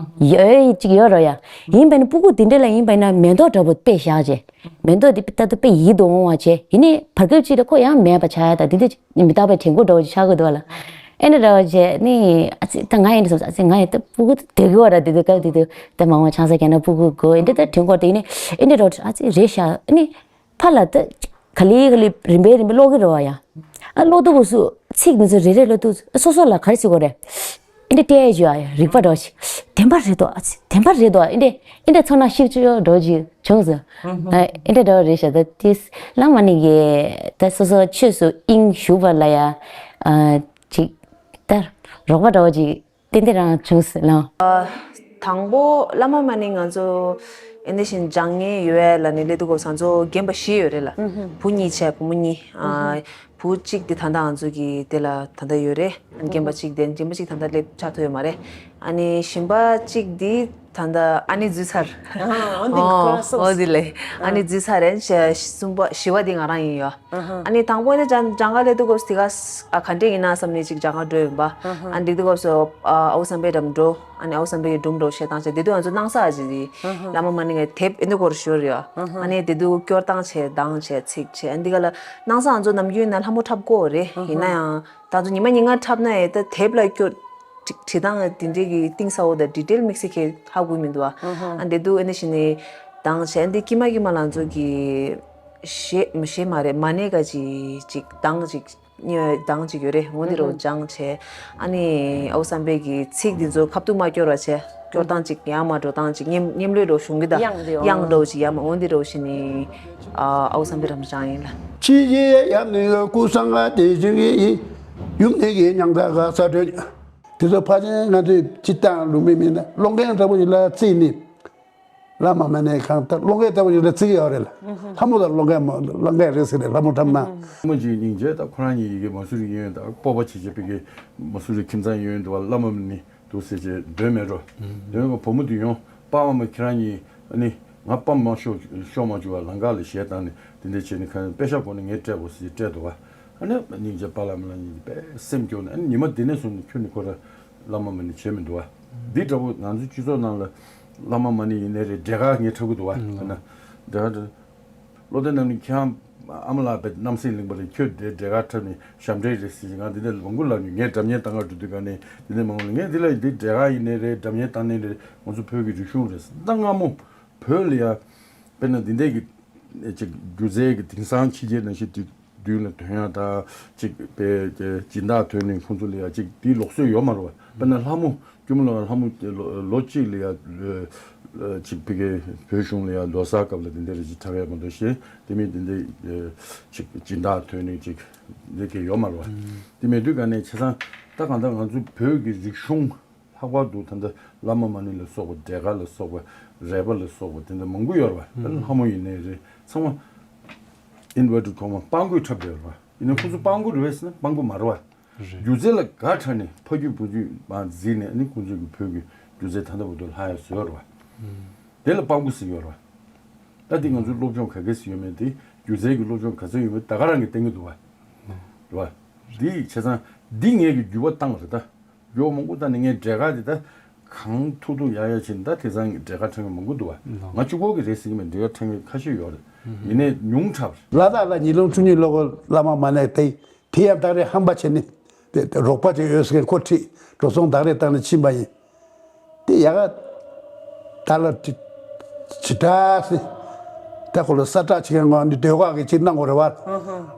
ཡོད་ཅིག་ཡོད་ར་ཡ། ཡིན་པས་ན་སྤུ་གུ་དེ་འདྲ་ལ་ཡིན་པས་ན་མེ་ཏོག་འདྲ་བོ་དཔེ་བཞག་བྱས། མེ་ཏོག་དེ་ད་ལྟ་དཔེ་ཡིད་དུ་འོང་བ་བྱས། ཡིན་ནའི་བར་སྐབས་ཅིག་ལ་ཁོ་ཡང་མེད་པ་ཆགས་ཡ། ད་དེ་འདྲ་མི་རྟག་པའི་བྲན་ཁོག་འདྲ་བོ་ཅིག་ཆགས་ཀྱི་འདུག་བ་ལ། ཨེ་འདྲ་འདྲ་བོ་བྱས་ནི་ཨ་ཙི་ད་ང་ཡིན་ན་སོང་ཨ་ཙི་ང་ཡིན་ད་སྤུ་གུ་དེ་དགོས་བ་ར། དེ་དུས་སྐབས་དེ་དུས་ད་མ་འོངས་པ་ཆང་ས་བརྒྱབ་ན་སྤུ་གུ་དགོས། ཨེ་འདྲ་ད་བྲན་ཁོག་དེ་ཡིན་ནི་ཨེ་འདྲ་འདྲ་བོ་ཨ་ཙི་རེད་ཤག་ཨ་ནི་ཕར་ལ་ད་ག་ལེ་ག་ལེ་རིམ་པས་རིམ་པས་ཀློག་གི་རེད་བ་ཡ། ཨ་ཀློག་དུས་སྐབས་སུ་ཚིག་འདི་ཚོ་རེ་རེ་ཀློག་དུས་སོ་སོ་ལ་ག་རེ་ཟེར་དགོས་རེད། ཨེ་འདྲ་སྤྲད་ཡ་ཅིག་ཡོད་ཨ་ཡ། རིག་པ་འདྲ་བོ་ཅིག་བདེན་པ་རེད་དོ། ཨ་ཙི་བདེན་པ་རེད་དོ། ཨེ་འདྲ་ཨེ་འདྲ་ཚོར་སྣང་ཤུགས་ཆེ་འདྲ་བོ་ཅིག་བྱུང་སོང་། ཨ་ཨེ་འདྲ་འདྲ་བོ་རེད་ཤག་ད་དེ་བླ་མ་ཎི་གི་ད་སོ་སོ་ཆོས་སུ་དབྱིངས་ཞུགས་པ་ལ་ཡ། ཨ་ཅིག་ད་རོགས་པ་འདྲ་བོ་ཅིག་ཏན་ཏན་རང་བྱུང་སོང་ལགས། དང་པོ་བླ་མ་མ་ཎི་ང་ཚོ་ཨེ་འདྲ་བཞིན་སྦྱང་མཁན་ཡོད་ལབ་ནས་སླེབས་དུས་སྐབས་སུ་ང་ཚོ་རྒན་པ་བཞི་ཡོད་རེད་ལ། བུ་གཉིས་བྱས་བུ་མོ་གཉིས། ཨ་བུ་གཅིག་དེ་ད་ལྟ་ང་ཚོ་གི་དེ་ལ་ད་ལྟ་ཡོད་རེད། རྒན་པ་གཅིག་དེ་རྒན་པ་གཅིག་ད་ལྟ་སླེབས་ཆགས་ཐུབ་ཡོད་མ་རེད། ཨ་ནི་གཞན་པ་གཅིག་དེ་ད་ལྟ་ཨ་ནེ་འཛུལ་ཚར། ཨོ་འདི་ལས་ཨ་ནེ་འཛུལ་ཚར་རེད། གསུམ་པ་བཞི་པ་དེ་ང་རང་ཡིན་ཡོད། ཨ་ནི་དང་པོ་ནི་སྦྱང་སྦྱང་ག་སླེབས་དུས་སྐབས་སུ་དེ་ག་ཨ་ག་འདྲས་ཡིན་ན་བསམ་ནས་ཅིག་སྦྱང་ག་འགྲོ་ཡིན་པ། ཨ་འགྲིག་དུས་སྐབས་སུ་ཨ་ཨའུ་བསམ་འཕེལ་འགྲམ་འགྲོ། ཨ་ནི་ཨའུ་བསམ་འཕེལ་གྱི་སྒྲུང་འགྲོ་བཤད་སྟངས་བྱས། དེ་དུས་ང་ཚོ་སྣང་ས་ཨ་ཅེ་དེ་བླ་མ་མ་ཎི་ངའི་དེབ་ཨེ་འདི་སྐོར་ཞོར་ཡོད། ཨ་ནི་དེ་དུས་སྐྱོར་སྟངས་བྱས་གདངས་བྱས་ཚིག་བྱས། ཨ་འདི་ག་ལ་སྣང་ས་ང་ཚོ་ནམ་རྒྱུན་ཡིན་ན་ལྷ་མོ་འཁྲབ་ཀྱི་ཡོད་རེད། ཡིན་ན་ཡང་ད་ང་ཚོ་ཉི་མ་ཉིན་གང་འཁྲབ་ན་ཡང་ད་དེབ་ལ་སྐྱོར་ཅིག་བྲིས་སྟངས་དེ་འདྲའི་གི་གཏིང་ཟབ་པོ་དང་ཌི་ཊེལ་དམིགས་བསལ་གྱི་ཧ་གོ་མི་འདུག་ཨ། ཨ་འདི་དུས་ཨེ་འདི་བྱས་ནས་གདངས་བྱས། ཨ་འདི་ཀྱི་མ་ཀྱི་མ་ལ་ང་ཚོ་གི་གཞས་གཞས་མ་རེད། མ་ཎི་ག་ཅིག་ཅིག་གདངས་ཅིག་གདངས་ཅིག་ཡོད་རེད། འོ་འདི་རུ་སྦྱངས་བྱས། ཨ་ནི་ཨའུ་བསམ་འཕེལ་གྱི་ཚིག་འདི་ཚོ་ཁ་ཐུག་མ་སྐྱོར་བ་བྱས། སྐྱོར་སྟངས་ཅིག་ཡང་མ་འགྲོ་སྟངས་ཅིག་མཉམ་མཉམ་ལུས་རུ་གཞུང་གི་ད་དབྱངས་འདི་འོ་དབྱངས་འདྲ་བོ་ཅིག་ཡང་མ་འོ་འདི་རུ་བྱས་ནི་ཨའུ་བསམ་འཕེལ་རང་སྦྱངས་ཡིན་ལ། ཕྱི་ཡི་ཡབ་ནི་སྐུ་སངས་དེ་བཞིན་གྱི་ཡུམ་ནི་གི་མྱང་ད་ག་ས་བྲོས། དེ་ཚོ་ཕལ་ཆེར་ང་ཚོས་སྤྱིར་བཏང་ལུང་པའི་མི་ན་ཀློང་མཁན་འདྲ་བོ་ཡིན་ལ་བརྩིས་ནི། བླ་མ་མ་ཎི་གང་ལྟར་ཀློང་མཁན་ལྟ་བུ་ཞིག་ལ་བརྩི་གི་ཡོད་རེད་ལ། ལྷ་མོ་དང་ཀློང་མཁན་མོ་ཀློང་མཁན་རེད་ཟེར་ནས་ལྷ་མོ་ཁྲམ་ན། ལྷ་མོ་ཅིག་སྙིང་རྗེ་ད་ཁོ་རང་གཉིས་ཡི་གེ་མ་སུ་རི་ཡོན་ད་སྤོབས་པ་བྱེད་བྱེད་པའི་གི་མ་སུ་རི་ཁྱིམ་ཚང་ཡོན་འདུག་བ། བླ་མ་མ་ཎི་འདུག་ཟེར་བྱས་འདོན་མེད་འགྲོ། འདོན་གི་བུ་མོ་དེ་ཡོང་པ་བ་མ་ཁྱེད་རང་གཉིས་ཨ་ནི་ང་པ་མ་ཤོག་ཤོག་མ་བཅུག་བ་ལང་ཀ་ལ་གཞས་བཏང་ནས་དེ་འདྲ་བྱས་ནས་ཁ་པེ་ཤ་གོ་ནས་ངས་སྤྲད་དགོས་ཟེར་སྤྲད་འདུག་བ། ཨ་ནི་སྙིང་རྗེ་པ་ལ་མ་ལ་གཉིས་པས་སེམས་སྐྱོ་ནས་ཨ་ནི་ཉི་མ་དེ་ནས་བཟུང་ནས་ཁྱོད་ནི་ཁོ་ར་བླ་མ་མ་ཎི་བྱས་མི་འདུག་བ། འདི་འདྲ་བོ་ང་ཚོའི་སྤྱི་ཚོགས་ནང་ལ་བླ་མ་མ་ཎི་ཡིན་ནའི་རེད། འབྲས་དཀར་ངས་འཁྲབ་གི་འདུག་བ། ཨ་ན་འབྲས་དཀར་བློ་ལྡན་རྣམ་གཉིས་ཁྱེད་རང་ཨ་མ་ལགས་པའི་རྣམ་སྲས་གླིང་པ་རེད། ཁྱོད་དེ་འབྲས་དཀར་འཁྲབ་ནས་ཞབས་འདྲེན་རེད་ཟེར། ང་འདི་ནས་མང་པོ་ལབ་མྱོང་། ངས་སྒྲ་སྙན་བཏང་ག་འགྲོ་དུས་ག་ནས་འདི་ནས་མང་པོ་ལ་ངས་འདི་ལ་འདི་འབྲས་དཀར་ཡིན་ནའི་རེད། སྒྲ་སྙན་བཏང་ནའི་རེད། ང་ཚོ་བོད་ཀྱི་རིག་གཞུང་རེད། ཟླ་སྔ་མོ་བོད་ལ་ཡ་དཔེར་ན་འདི་འདྲས་ཀྱི་ཅིག་སྒྱུ་རྩལ་གྱི་དེང་སང་ཕྱི་རྒྱལ་ནང་བཞིན་དུས་མདུན་ལ་ཐོན་ཡ་ད་ཅིག་པའི་སྦྱིན་བདག་ཐོན་ནས་ཁོང་ཚོ་ལ་ཡ་ཅིག་དེའི་ལུགས་སྲོལ་ཡོད་མ་རེད་བ། དཔེར་ན་ལྷ་མོ་སྐྱོ་མོ་ལ་ལྷ་མོ་ལོ་ལོ་གཅིག་ལ་ཡ་ཅིག་ཕ་གི་བོད་གཞུང་ལ་ཡ་ལོ་གསར་སྐབས་ལ་དེ་འདྲ་རེ་ཅིག་འཁྲབ་ཡ་མ་གཏོགས་གཞན་དེ་མིན་དེ་འདྲ་ཅིག་སྦྱིན་བདག་ཐོན་ནས་ཅིག་འདི་གས་ཡོད་མ་རེད་བ། དེ་མེད་དུས་ག་ནས་བྱས་ཙང་ད་གང་ལྟར་ང་ཚོ་བོད་ཀྱི་རིག་གཞུང་ལྷག་པར་དུ་ད་ལྟ་བླ་མ་མ་ཎི་ལ་སོགས་པ་འབྲས་དཀར་ལ་སོགས་པ་རས་པ་ལ་སོགས་པ་དེ་འདྲ་མང་པོ་ཡོད་རེད་བ། ད་ལྷ་མོ་ཡིན་ནའི་རེད། ཚང་མ་inverted comma སྤྲང་པོས་འཁྲབ་བསྡད་ཡོད་རེད་བ། ཡིན་ན་ཁོ་ཚོ་སྤྲང་པོ་རེད་བས་ཟེར་ན་སྤྲང་པོ་མ་རེད་བ། རེད། སྒྱུ་རྩལ་ལ་དགའ་དྲགས་ནས་ཕ་རྒྱུད་བུ་རྒྱུད་མར་འཛིན་ནས་ཨ་ནི་ཁོ་ཚོ་གི་བོད་ཀྱི་སྒྱུ་རྩལ་ད་ལྟ་བར་དུ་ལྷག་ཡ་བཟོས་ཡོད་རེད་བ། དེ་ལ་སྤྲང་པོ་ཟེར་གྱི་ཡོད་རེད་བ། ད་དེ་ང་ཚོའི་སློབ་སྦྱོང་ག་གེ་ཟེར་ཡོད་མེད་དེ་སྒྱུ་རྩལ་གྱི་སློབ་སྦྱོང་ག་ཚོད་ཡོད་མེད་ད་ག་རང་གིས་བསྟན་གྱི་འདུག་བ། རེད་བ། འདི་བྱས་ཙང་འདི་ངས་ཀྱི་འགྱུར་བ་བཏང་བ་རེད་ད། འགྱུར་བ་མང་པོ་བཏང་ནས་ངས་འབྲས་དཀར་དེ་ད་གང་ཐུབ་ཐུབ་ཡག་ཡག་བྱས་ནས་ད་དེང་སང་གི་འབྲས་དཀར་འཁྲབ་མཁན་མང་པོ་འདུག་བ། ལགས། ང་གཅིག་པོ་གི་རེད་ཟེར་གྱི་མེད། འབྲས་དཀར་འཁྲབ་མཁན་ཁ་ཤས་ཡོད་རེད། ཡིན་ནའི་ཉུང་དྲགས་རེད། ལ་དྭགས་ལ་ཉིས་སྟོང་བཅུ་གཉིས་ལོ་གོ་བླ་མ་མ་ཎི་དེ་དེ་ཡང་ད་རེས་ཧམ་པ་བྱས་ནས་དེ་དེ་རོགས་པ་ཅིག་ཡོད་ཟེར་མཁན་ཁོ་ཁྲིད་འགྲོ་སོང་ད་རེས་བཏང་ནས་ཕྱིན་པ་ཡིན། དེ་ཡག་ག་ད་ལ་ཅི་ཅི་འདྲ་སེ། ད་ཁོ་ལ་ས་བཀྲ་ཆེ་གང་གང་འདི་ཟློས་གར་གི་ཅིག་གནང་དགོས་རེད་བ།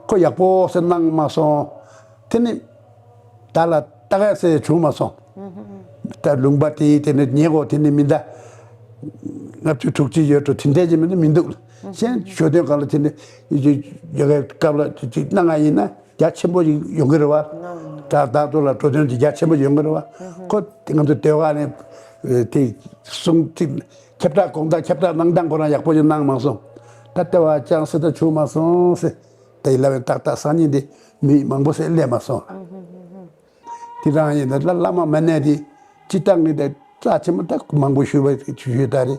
ཁོ་ཡག་པོ་སེ་གནང་མ་སོང་། དེ་ནི་ད་ལ་ལྟ་ག་སེ་བྱུང་མ་སོང་། ད་ལུང་པ་དེ་དེ་ནི་ཉེ་གོ་དེ་ནི་མི་འདའ། ལྔ་བཅུ་དྲུག་ཅུ་ཡོད་འགྲོ་དེ་འདྲས་ཀྱི་མི་ནི་མི་འདུག་གཞན་ཞོ་སྟོན་སྒང་ལ་དེ་ནི་ཡོད་གི་སྐབས་ལ་ཅིག་གནང་ང་ཡིན་ན། རྒྱ་ཆེན་པོ་ཞིག་ཡོང་གི་རེད་བ། ད་ད་དུ་ལ་འགྲོ་དོན་གྱི་རྒྱ་ཆེན་པོ་ཞིག་ཡོང་གི་རེད་བ། ཁོ་དེ་ང་ཚོ་ཟློས་གར་ནས་དེ་གསུང་དེ་ཁྱབ་བསྒྲགས་དགོངས་དག་ཁྱབ་བསྒྲགས་གནང་སྟངས་ཁོ་རང་ཡག་པོ་ཞིག་གནང་མ་སོང་། ད་ལྟ་བ་ཅང་སྲིད་ད་བྱུང་མ་སོང་ཟེར། དེ་ལ་བའི་ཏག་ཏག་སང་ཉིན་དེ་མི་མང་པོ་ཟེར་སླེབས་མ་སོང་། དེ་རང་ཡིན་ད་བླ་བླ་མ་མ་ཎི་དེ་སྤྱི་བཏང་གི་དེ་རྩ་ཆེན་པོ་ད་མང་པོ་ཞུས་པ་ཞུས་ཞུས་ད་རེད།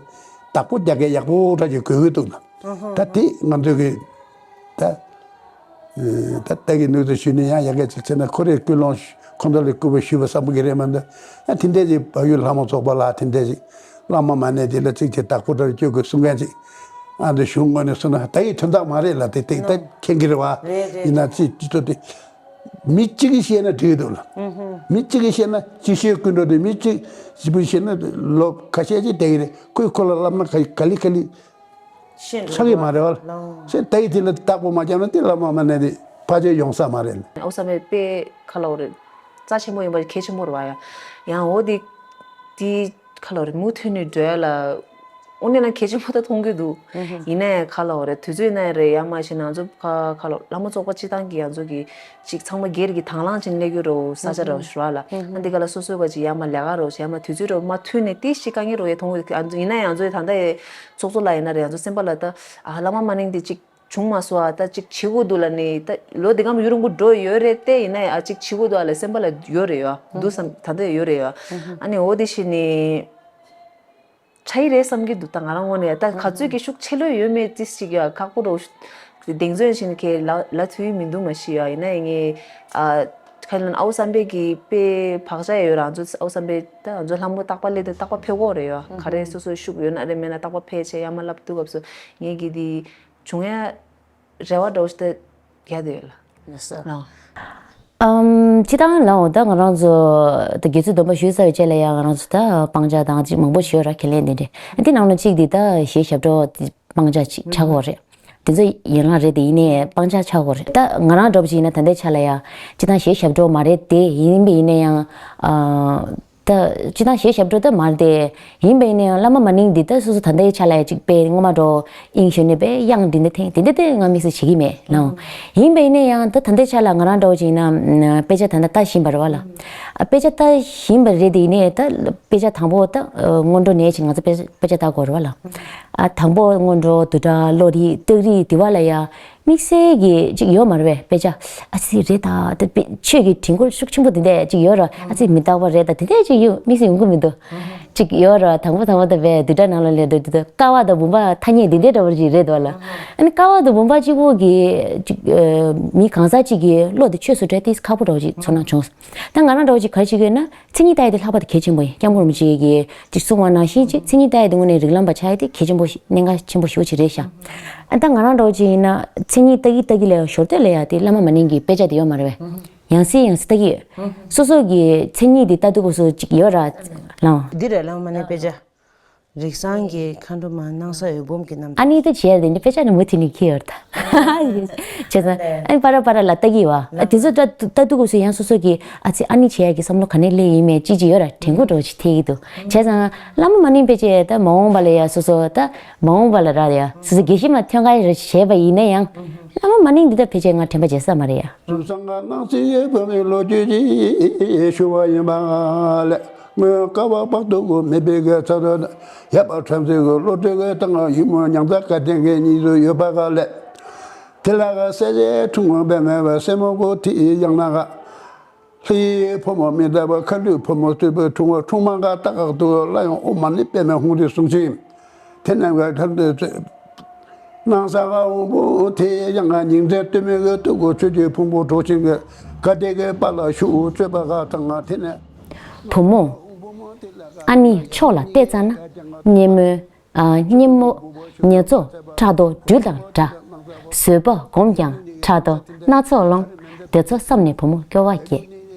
བདག་པོ་རྒྱག་གི་ཡག་པོ་འདྲ་ཞིག་དགོས་ཀྱི་འདུག་ན། ད་དེ་ང་ཚོ་གི་ད། ད་ལྟ་གི་ནུས་དུ་ཞུས་ནས་ཡང་ཡག་གི་ཅིག་བྱས་ན་ཁོ་རེ་ཀུན་སློང་ཁོང་ཚོ་ལ་སྐུར་པ་ཞུས་པ་བསམ་གི་རེད་མ་གཏོགས་ཡང་དེ་འདྲས་ཀྱི་བལ་ཡུལ་ལྷ་མོ་ཚོགས་པ་ལ་དེ་འདྲས་ཅིག་བླ་མ་མ་ཎི་དེ་ལ་ཅིག་ཅིག་བདག་པོ་འདྲ་བསྐྱོད་དགོས་གསུང་མཁན་ཅིག་ཨ་འདི་གཞུང་ངོས་ནས་གསུངས་ན་ད་ཡི་དོན་དག་མ་རེད་ལ་དེ་དེ་ད་མཁྱེན་གི་རེད་བ། རེད་རེད། ཡིན་ན་ཅིག་ཅིག་ཏོ་དེ་མི་གཅིག་གིས་བཤད་ན་འགྲིག་འདུག་ལ། མི་གཅིག་གིས་བཤད་ན་ཅིག་ཤོས་ཀུན་འགྲོ་དེ་མི་གཅིག་ཞིག་པུས་བཤད་ན་ལོ་ཁ་ཤས་ཅིག་བསྡད་གི་རེད། ཁོས་ཁོ་ལ་བསླབ་ན་ག་ག་ལི་ག་ལི། ཤེས་འགྲོ་ཆགས་ཀྱི་མ་རེད་བ། ལགས། ཤེས་ད་ཡི་དེ་ལ་བདག་པོ་མ་བརྒྱབ་ན་དེ་བླ་མ་མ་ཎི་དེ་ཕལ་ཆེར་ཡོང་ས་མ་རེད། ཨའུ་བསམ་པའི་དཔེ་ཁ་ལོ་རེད། རྩ་ཆེན་པོ་ཡིན་པ་གལ་ཆེན་པོ་རེད་བ་ཡ། ཡང་འོ་དེ་དེ་ཁ་ལོ་རེད་མུ་མཐུད་ནས་འགྲོ་ཡ་ལ་དངོས་གནས་ན་གལ་ཆེན་པོ་ད་མཐོང་གི་འདུག་ཡིན་ནའི་ཁ་ལོ་རེད་དུས་ཚོད་ན་རེད་ཡ་མ་ཤེས་ན་ང་ཚོ་ཁ་ཁ་ལོ་ལྷ་མོ་ཚོགས་པ་སྤྱི་བཏང་གི་ང་ཚོ་གི་ཅིག་ཚང་མ་སྒེར་གྱི་དང་བླངས་ཅིག་སླེབས་ཡོད་རོ་ས་ཆ་རོ་ཞུ་བ་ལ་ཨ་འདི་ག་ལ་སོ་སོའི་ག་ཅིག་ཡ་མ་ལས་ཀ་རོ་ཞེ་ཡ་མ་དུས་ཚོད་རོ་མ་མཐུད་ནས་ཏི་ཤི་དཀའ་ངལ་རོ་ཡ་མཐོང་གི་ཡིན་ན་ཡང་ཚོའི་ད་ལྟ་ཡ་ཚོགས་གཙོ་ལ་ཡིན་ན་རེད་ཡང་ཚོ་སེམས་པ་ལ་ད་ཨ་བླ་མ་མ་ནིང་འདི་ཅིག་བྱུང་མ་སོང་ཨ་ད་ཅིག་བྱེད་དགོས་འདུག་ལ་ནི་ད་ལོ་འདི་གམ་ཡུན་རིང་པོ་འགྲོ་ཡོད་རེད་དེ་ཡིན་ན་ཡང་ཨ་ཅིག་བྱེད་དགོས་འདུག་ཨ་ལ་སེམས་པ་ལ་ཡོད་རེད་ཡ་འདུག་བསམ་ད་ལྟ་ཡོད་རེད་ཡ་ཨ་ནི་འོ་དེ་ཤི་ནི། ཆ་ཡི་རེད་བསམ་གྱི་འདུག་ད་ང་རང་ངོས་ནས་ད་ག་ཚོད་ཀྱི་ཤུགས་ཆེ་ལོས་ཡོད་མེད་ཙི་ཞིག་ཡ་ཁག་པོ་རོ། གདེང་ཚོད་བཞིན་གྱི་ལ་ལ་ཐུའི་མི་འདུག་མ་ཤི་ཡ་ཡིན་ན་ཡིན་ངེས་ཨ། ཁ་ལན་ཨའུ་བསམ་པའི་གི་དཔེ་བག་ཆགས་ཡོད་རང་ཚོ་ཨའུ་བསམ་པའི་ད་ང་ཚོ་ལྷ་མོ་རྟག་པ་ལས་དེ་རྟག་པ་ཕེབས་གོ་རེད་ཡ་ག་རེ་སོ་སོའི་ཤུགས་ཡོད་ན་རེད་མེད་ན་རྟག་པ་ཕེབས་ཆེ་ཡ་མ་ལབ་དུས་སྐབས་སུ་ངེས་ཀྱི་དེ་བྱུང་ཡ། རེ་བ་འདྲ་བོ་ཞིག་ད་རྒྱག་བསྡད་ཡོད་ལ། ལགས་སོ། ལགས། ཨམ། སྤྱི་བཏང་ལའོ་ད་ང་རང་ཚོ་ད་དགེ་ཚུལ་སྡོམ་པ་ཞུས་ཚར་བའི་རྗེས་ལ་ཡང་ང་རང་ཚོ་ད་སྤང་བྱ་དང་ཅིག་མང་པོ་ཞུས་ར་ཁས་ལེན་དེ་འདྲས་འདི་ནང་ལ་གཅིག་འདི་ད་གཞས་ཞབས་བྲོ་འདི་སྤང་བྱ་ཅིག་ཆགས་ཡོད་རེད། དེ་ཚོ་ཡན་ལག་རེད་དེ། ཡིན་ནའི་སྤང་བྱ་ཆགས་ཀྱི་ཡོད་རེད། ད་ང་རང་འདྲ་པོ་ཅིག་ཡིན་ན་ད་ལྟའི་ཆ་ལ་ཡ་སྤྱིར་བཏང་གཞས་ཞབས་བྲོ་མ་རེད་དེ། ཡིན་པ་ཡིན་ན་ཡང་ཨ། ད་སྤྱིར་བཏང་གཞས་ཞབས་བྲོ་ད་མ་རེད་དེ། ཡིན་པ་ཡིན་ན་ཡང་བླ་མ་མ་ནིང་འདི་ད་སོ་སོ་ད་ལྟའི་ཆ་ལ་ཡ་ཅིག་དཔེ་སྔོན་མ་འདྲ་དབྱིངས་ཞུགས་ནས་དཔེ་དབྱངས་འདི་འདྲ་འཐེན་དེ་འདྲ་དེ་ང་དམིགས་བསལ་བྱེད་ཀྱི་མེད་ལགས། ཡིན་པ་ཡིན་ན་ཡང་ད་ད་ལྟའི་ཆ་ལ་ང་རང་འདྲ་པོ་ཅིག་ཡིན་ན་དཔེ་ཆ་ད་ལྟ་ལྟ་བཞིན་པ་རེད་བ་ལགས། ཨ། དཔེ་ཆ་ལྟ་བཞིན་པ་རེད་དེ། ཡིན་ནའི་ད་དཔེ་ཆ་དང་པོ་ད་སྔོན་འགྲོ་ནས་ཅིག་ང་ཚོ་དཔེ་དཔེ་ཆ་ལྟ་དགོས་རེད་བ་ལགས། ཨ། དང་པོ་སྔོན་འགྲོ་བསྡུས་གྲྭ་བློ་རིག་རྟགས་རིགས་དེ་བ་ལ་ཡ་དམིགས་བསལ་གྱི་ཅིག་ཡོད་མ་རེད་པས། དཔེ་ཆ་ཨ་ཙི་རེད་ད། དེ་དཔེ་ཆོས་ཀྱི་དྲན་སྐུལ་ཤུགས་ཆེན་པོ་དེ་འདྲ་ཅིག་ཡོད་ར། ཨ་ཙི་མི་རྟག་པ་རེད་ད། དེ་འདྲ་ཅིག་ཡོད་དམིགས་བསལ་ཡོང་གི་མི་འདུག་ཅིག་ཡོད་ར། དང་པོ་དང་པོ་ད་བས་བསྡུས་གྲྭ་ནང་ལ་སླེབས་དུས་དེ་ཀ་བ་དང་བུམ་པ་ཐ་སྙད་འདི་འདྲའི་འདྲ་བོ་ཅིག་རེད་འདུག་ལ། ཨ་ནི་ཀ་བ་དང་བུམ་པ་གཅིག་པོ་གི་ཅིག་ཨ། མི་གང་ཟག་ཅིག་གི་བློ་དེ་ཆོས་སུ་འདྲ་ཏིས་ཁག་པོ་འདྲ་བོ་ཅིག་ཚོར་སྣང་བྱུང་། ད་ང་རང་འདྲ་བོ་ཅིག་ག་རེ་བྱེད་ཀྱི་ཡོད་ན། མཚན་ཉིད་ལྟ་ཡ་དེ་ལྷག་པར་དུ་གལ་ཆེན་པོ་ཡིན། སྐྱབས་མགོན་རིན་པོ་ཆེ་གིས་ཅིག་གསུངས་པ་ནང་བཞིན་ཅིག་མཚན་ཉིད་ལྟ་ཡ་དེ་དངོས་གནས་རིགས་ལམ་པ་ཆགས་ཡ་དེ་གལ་ཆེན་པོ་ཞིག་གནད་འགག་ཆེན་པོ་ཞེ་པོ་ཅིག་རེད་ཤག་ཨ། ད་ང་རང་འདྲ་བོ་ཅིག་ཡིན་ན་མཚན་ཉིད་ལྟ་གི་ལྟ་གི་ལ་ཡང་ཞོར་དུ་ལ་ཡ་དེ་བླ་མ་མ་ནིང་གི་དཔེ་ཆ་དེ་ཡོད་མ་རེད་པས། ཡང་སེ་ཡང་སེ་ལྟ་གི་ཡོད། སོ་སོ་གི་མཚན་ཉིད་དེ་ལྟ་དུས་སྐབས་སུ་ཅིག་ཡོད་ར་ལགས། འདི་རེད་བླ་མ་མ་ནིང་དཔེ་ཆ། རིགས་བཟང་གི་མཁའ་འགྲོ་མ། སྣང་ས་འོད་འབུམ་གྱི་རྣམ་ཐར། ཨ་ནི་ད་བྱས་དེ་འདྲ་དཔེ་ཆ་ནི་མུ་མཐུད་ནས་འཁྱེར་ཡོད་ད། བྱས་ཙང་ཨ་ནི་པ་ར་པ་ར་ལ་ལྟ་གི་ཡོད་པ། ཨ། དེ་ཚོ་ལྟ་ལྟ་དུས་སྐབས་སུ་ཡང་སོ་སོ་གི་ཨ་ཙི་ཨ་ནི་བྱེད་ཡ་གི་བསམ་བློ་ག་ནས་སླེབས་ཡིན་མེད་ཅི་ཅི་ཡོད་ར་དྲན་སྐུལ་འདྲ་བོ་ཅིག་ཐེབས་ཀྱི་འདུག་བྱས་ཙང་བླ་མ་མ་ནིང་དཔེ་ཆ་ད་མ་འོངས་པ་ལ་ཡ་སོ་སོ་ད་མ་འོངས་པ་ལ་ར་ཡ་སོ་སོ་དགེ་བཤེས་མ་ཐོན་ག་རེ་བྱས་པ་ཡིན་ན་ཡང་བླ་མ་མ་ནིང་འདི་ད་ཕལ་ཆེར་ང་དྲན་པ་བརྗེད་ས་མ་རེད་ཡ། རིགས་བཟང་ང་སྣང་སྲིད་ཡོད་པའི་ལོ་རྒྱུས་ཀྱི་ཞུ་བ་ཡིན་པ་ལས། སྔོན་ཀ་བ་དཔག་ཏུ་མེད་པའི་གི་ཚ་དོན་ཡབ་ཁྲམ་ཟེ་གི་བློ་གྲོས་ཀྱི་སྟེང་ཡུལ་མོ་མྱང་ཚ་དགའ་ལྡན་གྱི་གཉིས་སུ་ཡོད་པ་ག་ལས། དེ་ལ་ག་སེ་ཆེ་ཁྲུང་བོ་བེ་མེ་བ་སེ་མོ་གོ་ཐི་ཡང་ན་ག་ལྷའི་ཕོ་མོ་མི་འདྲ་བ་མཁའ་འགྲོའི་ཕོ་མོ་སྟོད་པའི་ཁྲུང་བོ་ཁྲུང་མ་ག་ཏ་ག་ཏུ་ལ་ཡང་ཨོ་མ་ནི་པད་མའི་ཧུང་རི་གསུང་ཆེན། དེ་ནས་ང་ཐར་འདོད་ཚེ། སྣང་ས་ག་འོང་པོ་དེ་ཡང་ང་ཉིང་མཚན་སྟོད་སྨད་ཀྱི་སྟོད་གོ་ཆོས་ཀྱི་ཕུང་པོ་གྲོགས་ཆེན་གྱི་ག་དེ་གའི་པ་ལ་ཤུགས་བཅོས་པ་ག་དང་ང་དེ་ནས། བུ་མོ། ཨ་ནི་ཕྱོགས་ལ་བལྟས་ཙ་ན་སྙན་མོ། ཨ། སྙན་མོ། ཉེར་ཚོགས་ཕྲག་དོག་སྦྲུལ་དང་འདྲ། བཟོད་པ་སྒོམ་ཀྱང་ཕྲག་དོག་སྣ་ཚོགས་སློང་། དེ་ཚོ་བསམ་ནས་བུ་མོ་སྐྱོ་བ་སྐྱེས།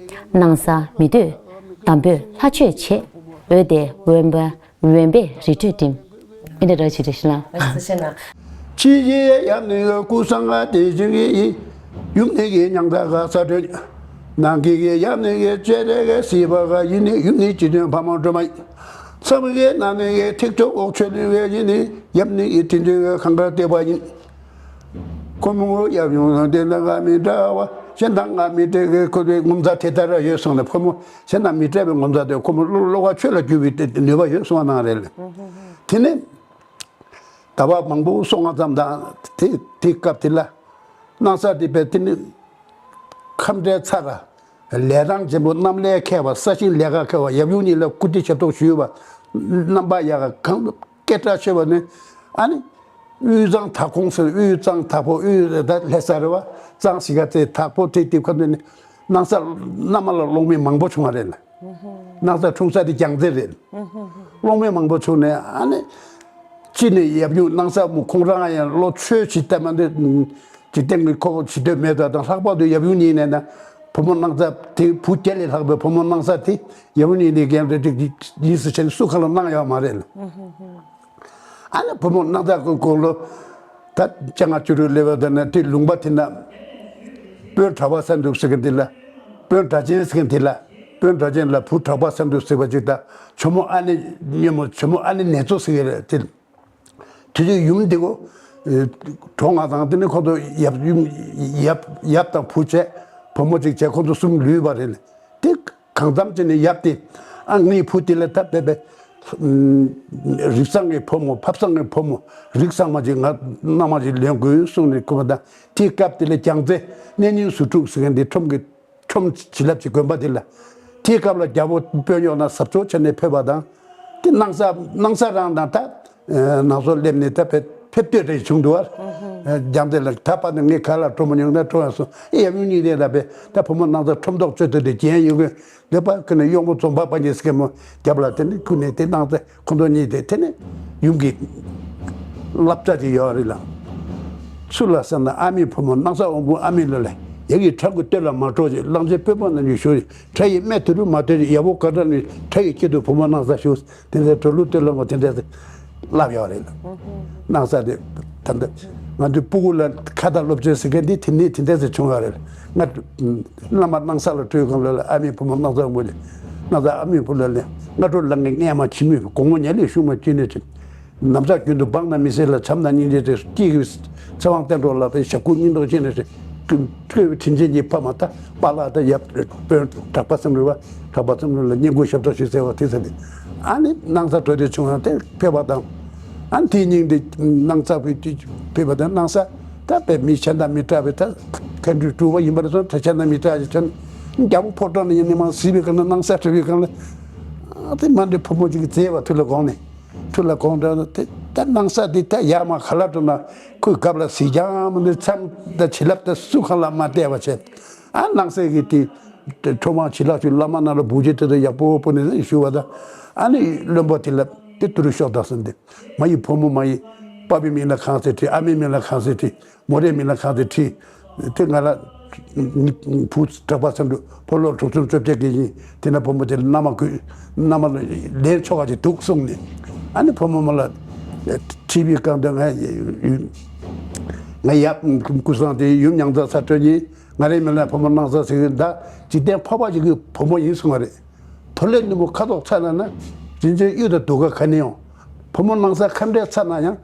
སྣང་ས་མི་འདོད། དམ་པོས་ལྷ་མཆོད་བྱེད། འོད་དེ་འོན་པ། འོན་པས་རི་ཁྲོད་འགྲིམ། ཨེ་འདྲ་རོ་ཆི་རེ་ཤི་ལ། ལགས་སོ་ཤེ་ན། ཕྱི་ཡི་ཡབ་ནི་གི་ཀུ་སང་ག་དེ་བཞིན་གྱི་ཡིན། ཡུམ་ནི་གི་མྱང་ད་ག་ས་དྲོད། ནང་གི་གི་ཡབ་ནི་གི་ཅེ་རེ་གི་སི་བ་ག་ཡིན་ནི་ཡུམ་ནི་ཅི་དོན་ཕ་མ་སྒྲོལ་མ་ཡིན། མཚམས་གི་ན་ནི་གི་ཐིག་ཐོག་འོག་ཆོས་ནི་གི་ཡིན་ནི་ཡབ་ནི་གི་དྲིན་དོན་གི་ཁང་ག་ལྟེ་བ་ཡིན། ཁོ་མོ་ཡབ་ཡུམ་དེ་ན་ག་མི་འདྲ་བ་གཞན་དང་ང་མི་འདྲ་གི་ཁོ་ཚོའི་ངོ་མཚར་དེ་ལྟར་ཡོད་གསུངས་ནས་ཁོ་མོ་གཞན་དང་མི་འདྲ་བའི་ངོ་མཚར་དེ་ཁོ་མོ་བློ་བློ་བ་ཆོས་ལ་བསྒྱུར་བའི་ནུས་པ་ཡོད་གསུངས་པ་གནང་རེད། དེ་ནས། ཟླ་བ་མང་པོ་སོང་བ་ཙམ་དང་དེ་དེ་སྐབས་དེ་ལ་སྣང་ས་དེ་པའི་དེ་ནི་ཁམས་བྲལ་ཚར་བ། ལས་རང་ཆེན་པོ་གནམ་ལས་མཁས་པ་ས་ཞིང་ལས་ཀ་མཁས་པ་ཡབ་ཡུམ་གཉིས་ལ་བཀུར་སྟི་ཞབས་ཏོག་ཞུས་པ། རྣམ་པ་ཡག་གང་སྐད་གྲགས་ཆེ་བ་ནི་ཨ་ནི་དབུས་གཙང་དྭགས་ཁོངས་སུ་དབུས་གཙང་དྭགས་པོ་དབུས་ད་ལྷ་ས་རེད་བ། གཙང་གཞིས་ཀ་རྩེ་དྭགས་པོ་དེ་དེ་ཁ་ནས་ནི་སྣང་ས་མནའ་མ་ལ་སློང་མི་མང་པོ་བྱུང་བ་རེད། སྣང་ས་འཁྲུངས་ས་དེ་རྒྱལ་རྩེ་རེད། སློབ་མ་མང་པོ་བྱུང་ནས་ཨ་ནི། གཅིག་ནས་ཡབ་ཡུམ་སྣང་ས་མོ་ཁོང་རང་ཡང་བློ་ཆོས་ཇི་ལྟར་མ་འདོད། འཇིག་རྟེན་གྱི་ཁོ་བོ་ཇི་འདོད་མེད་པ་དང་ལྷག་པར་དུ་ཡབ་ཡུམ་གཉིས་ནས་ན་བུ་མོ་སྣང་ས་དེ་བུ་བརྒྱ་ལས་ལྷག་པའི་བུ་མོ་སྣང་ས་དེ་ཡབ་ཡུམ་གཉིས་ནས་རྒན་རེ་ཅིག་ཡིན་ཟེར་བྱས་ནས་སུ་གང་ལ་གནང་ཡོད་མ་རེད། ཨ་ནི་བུ་མོ་སྣང་ས་ཀུན་དགུང་ལོ་ད་བཅོ་ལྔ་བཅུ་དྲུག་སླེབས་པ་དང་ན་དེ་ལུང་པ་དེ་ན་དཔོན་གྲགས་པ་ས་འདུག་ཟེར་གི་འདི་ལ་དཔོན་གྲགས་ཅན་ཟེར་གི་འདི་ལ་དཔོན་གྲགས་ཅན་ལ་བུ་གྲགས་པ་ས་འདུག་ཟེར་བ་ཅིག་དང་ཇོ་མོ་ཨ་ནེ་སྙེ་མོ་ཇོ་མོ་ཨ་ནེ་ནེ་ཙོ་ཟེར་གི་རེད་དེ། དེ་དུས་ཡུམ་འདི་གོ་གྲོངས་པ་དང་དེ་ནི་ཁོ་ཚོ་ཡབ་ཡུམ་ཡབ་ཡབ་དང་བུ་བྱས་བུ་མོ་གཅིག་བྱས་ཁོ་ཚོ་གསུམ་ལུས་པ་རེད། དེ་གང་འཚམ་བྱས་ནས་ཡབ་དེ་ཨ་ངའི་བུ་དེ་ལ་ད་བས་བས་རིགས་བཟང་གི་བུ་མོ་ཕ་བཟང་གི་བུ་མོ་རིགས་བཟང་མ་ཅིག་ང་མནའ་མ་ཅིག་ལེན་དགོས་གསུངས་ནས་ཁོ་པ་དང་དེའི་སྐབས་དེ་ལ་རྒྱལ་རྩེ་གནས་རྙིང་ཟུར་དྲུག་ཟེར་མཁན་དེ་ཁྲོམ་གི་ཁྲོམ་བྱིན་རླབས་ཀྱི་དགོན་པ་དེ་ལ། དེའི་སྐབས་ལ་རྒྱལ་པོ་དཔོན་གཡོག་ན་ཟབ་ཆོག་བྱས་ནས་ཕེབས་པ་དང་། དེ་སྣང་ས་སྣང་ས་རང་དང་ད་ནང་སོ་སླེབས་ནས་ད་ཕེབས་ཕེབས་སྟོད་རེ་བྱུང་འདུག་བ། རྒྱང་མཛེས་ལ་ད་བར་དུ་ངས་ག་ལ་སྤྲོ་མོ་མྱོང་ན་སྤྲོ་ཡང་སོང་ཨེ་ཡབ་ཡུམ་གཉིས་ལས་ལ་བས་ད་བུ་མོ་སྣང་ས་ཁྲོམ་ཐོག་བཅོས་ཏེ་དེ་རྒྱན་ཡོད་གི་ལེགས་པར་ཁུར་ནས་གཡོག་མོ་འཛོམས་པ་པ་ཉེ་སི་ཀེ་མོ་རྒྱབ་ལ་དེ་ནས་ཁུར་ནས་དེ་སྣང་ས། ཁོང་ཚོ་གཉིས་དེ་དེ་ནས་ཡུམ་གྱི་བསླབ་བྱ་ཅིག་ཡོད་རེད་ལ། སུ་ལ་ཟེར་ན་ཨ་མའི་བུ་མོ་སྣང་ས་དབང་པོ་ཨ་མའི་ལོ་ལས་ཡ་གི་བྲག་གི་སྟོད་ལ་མ་འགྲོ་ཅིག་གླང་ཆེན་སྤོས་པ་རྣམས་ཀྱིས་ཞུ་བྲག་ཡི་སྨད་དུ་རུ་མ་སྟོད་ཅིག་ཡ་བོ་ག་འདྲ་ནི་བྲག་གི་དཀྱིལ་དུ་བུ་མོ་སྣང་ས་བཞུགས་དེ་འདྲའི་གྲོ་ལུག་སྟོད་ལ་མོ་དེ་འདྲ་བསླབ་ཡོད་རེད་ལ། སྣང་ས་དེ་ད་ལྟ་ ང་ཚོའི་སྤུ་གུ་ལ་ཁ་བརྡ་སློབ་ཚན་ཟེར་མཁན་འདི་དེ་ནས་དེ་འདྲ་ཟེར་བྱུང་བ་རེད། ང་བླ་མ་སྣང་ས་ལ་བྲོས་གང་ལ་ལ་ཨ་མའི་བུ་མོ་སྣང་ས་མོ་ལ་སྣང་ས་ཨ་མའི་བུ་ལ་ལ་སྔ་དྲོ་ལ་ངས་ངས་མ་ཕྱི་མོས་དགོང་མོ་ཉལ་ལས་ཤུགས་མ་བཅུག་ནས་ཅིག་ནམ་ཟླ་རྒྱུན་དུ་འབངས་དང་མི་སེར་ལ་བྱམས་དང་སྙིང་རྗེ་དེ་སྐྱེས་ཀྱི་ཚེ་དབང་བསྟན་འགྲོ་ལ་དེ་ཞབས་སྐུ་སྙིང་སྟོབས་ཅན་ནས་ཅིག་ཁོས་དྲིན་ཆེན་གྱི་ཕ་མ་ད་པཱ་ལགས་ད་ཡབ་དཔོན་གྲགས་པ་སེམས་རུས་པ་གྲགས་པ་སེམས་རུས་ལ་བསྙེན་བཀུར་ཞབས་ཏོག་ཞུ་ཟེར་བ་དེ་ཟེར་ནས་ཨ་ནི་སྣང་ས་བྲོས་ཏེ་བྱུང་ཡང་དེ་ཕེབས་པ་དང་། ཨ་ནི་དེའི་སྙིང་དེ་སྣང་ས་བུ་དེ་ཕེབས་པ་དང་སྣང་ས་ད་དཔེ་མི་ཆེན་དང་མི་དྲག་པའི་ད་མཁན་སྤྲུལ་སྤྲུལ་བ་ཡིན་པ་རེད་སོང་ད་ཆེན་དང་མི་དྲག་ཅིག་ཆེན་རྒྱལ་པོ་ཕོ་བྲང་ནས་ཡིན་ནི་མ་གཟིགས་པའི་སྐབས་ན་སྣང་ས་བྲོས་པའི་སྐབས་ལ་ཨ་དེ་མ་འདྲེ་ཕོ་མོ་ཅིག་གིས་མཛེས་པ་ཐུགས་ལ་དགོངས་ནས། ཐུགས་ལ་དགོངས་དྲན་དེ་ལྟར་སྣང་ས་དེ་ལྟར་ཡར་མར་ག་ལ་འགྲོ་ན་ཁོའི་རྒྱབ་ལ་གཟིགས་ཀྱང་མི་འདུག་མཚམས་དང་བྱིན་རླབས་དང་སུ་གང་ལ་མ་བལྟས་པ་བྱས། ཨ་སྣང་ས་གི་དེ་ཁྲོ་མང་བྱིན་རླབས་ཞུ་བླ་མ་རྣམས་ལ་བུ་རྒྱུད་དེ་དང་ཡག་པོ་པོ་ནས་ཞུ་བ་དང་། ཨ་ནི་བློན་པོ་དེ་ལ་དེ་ཏུ་རུ་ཤོག་དང་ཟེར་འདི་མ་ཡི་བུ་མོ་མ་ཡི་པ་ཕའི་མིང་ལ་གང་ཟེར་བྲིས། ཨ་མའི་མིང་ལ་གང་ཟེར་བྲིས། མོ་རའི་མིང་ལ་གང་དེ་བྲིས། དེ་ང་ལ་བུ་གྲགས་པ་ཚེ་རིང་ཕོ་ལོ་དྲུག་ཅུ་རེ་བརྒྱད་ཀྱི་ཡིན། དེ་ན་བུ་མོ་དེ་ལ་མནའ་མ་དགོས། མནའ་མ་ལེན་ཆོག་ག་ཅིག་འདུག་གསུངས་ནས། ཨ་ནི་བུ་མོ་མོ་ལ་ཁྲིད་པའི་སྐབས་དུ་ང་ང་ཡབ་ཀུན་བཟང་དེ་ཡུམ་མྱང་ཚ་ཚ་སྤྲོད་ཉིན་ང་རའི་མིང་ལ་བུ་མོ་སྣང་ས་ཟེར་གི་ད་འཇིག་རྟེན་འཕགས་པ་ཞིག་གི་བུ་མོ་ཡིན་གསུངས་པ་རེད། བུ་ལས་ནུ་མོ་ཁ་དོག་ཚ་ན་ན། རིན་ཆེན་གཡུ་དང་དུ་ག་ག་ནས་ཡོང་། བུ་མོ་སྣང་ས་ཁམས་འདྲའི་ཚ་ན་ཡང་།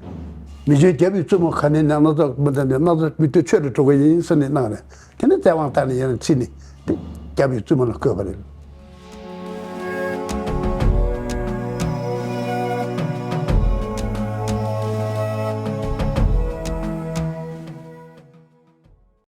མི་ཆོས་རྒྱལ་པོའི་བཙུན་མོ་ག་ནས་ན་སྣང་ས་མི་ལྡན་ཏེ་སྣང་ས་མི་ལྟོས་ཆོས་ལ་གྲུབ་པ་ཡིན་ཟེར་ནས་གནང་རེད། དེ་ནས་རྩལ་དབང་བཏང་ནས་ཡང་ཕྱིན་ནས་དེ་རྒྱལ་པོའི་བཙུན་མོ་ལ་བསྐོས་པ་རེད།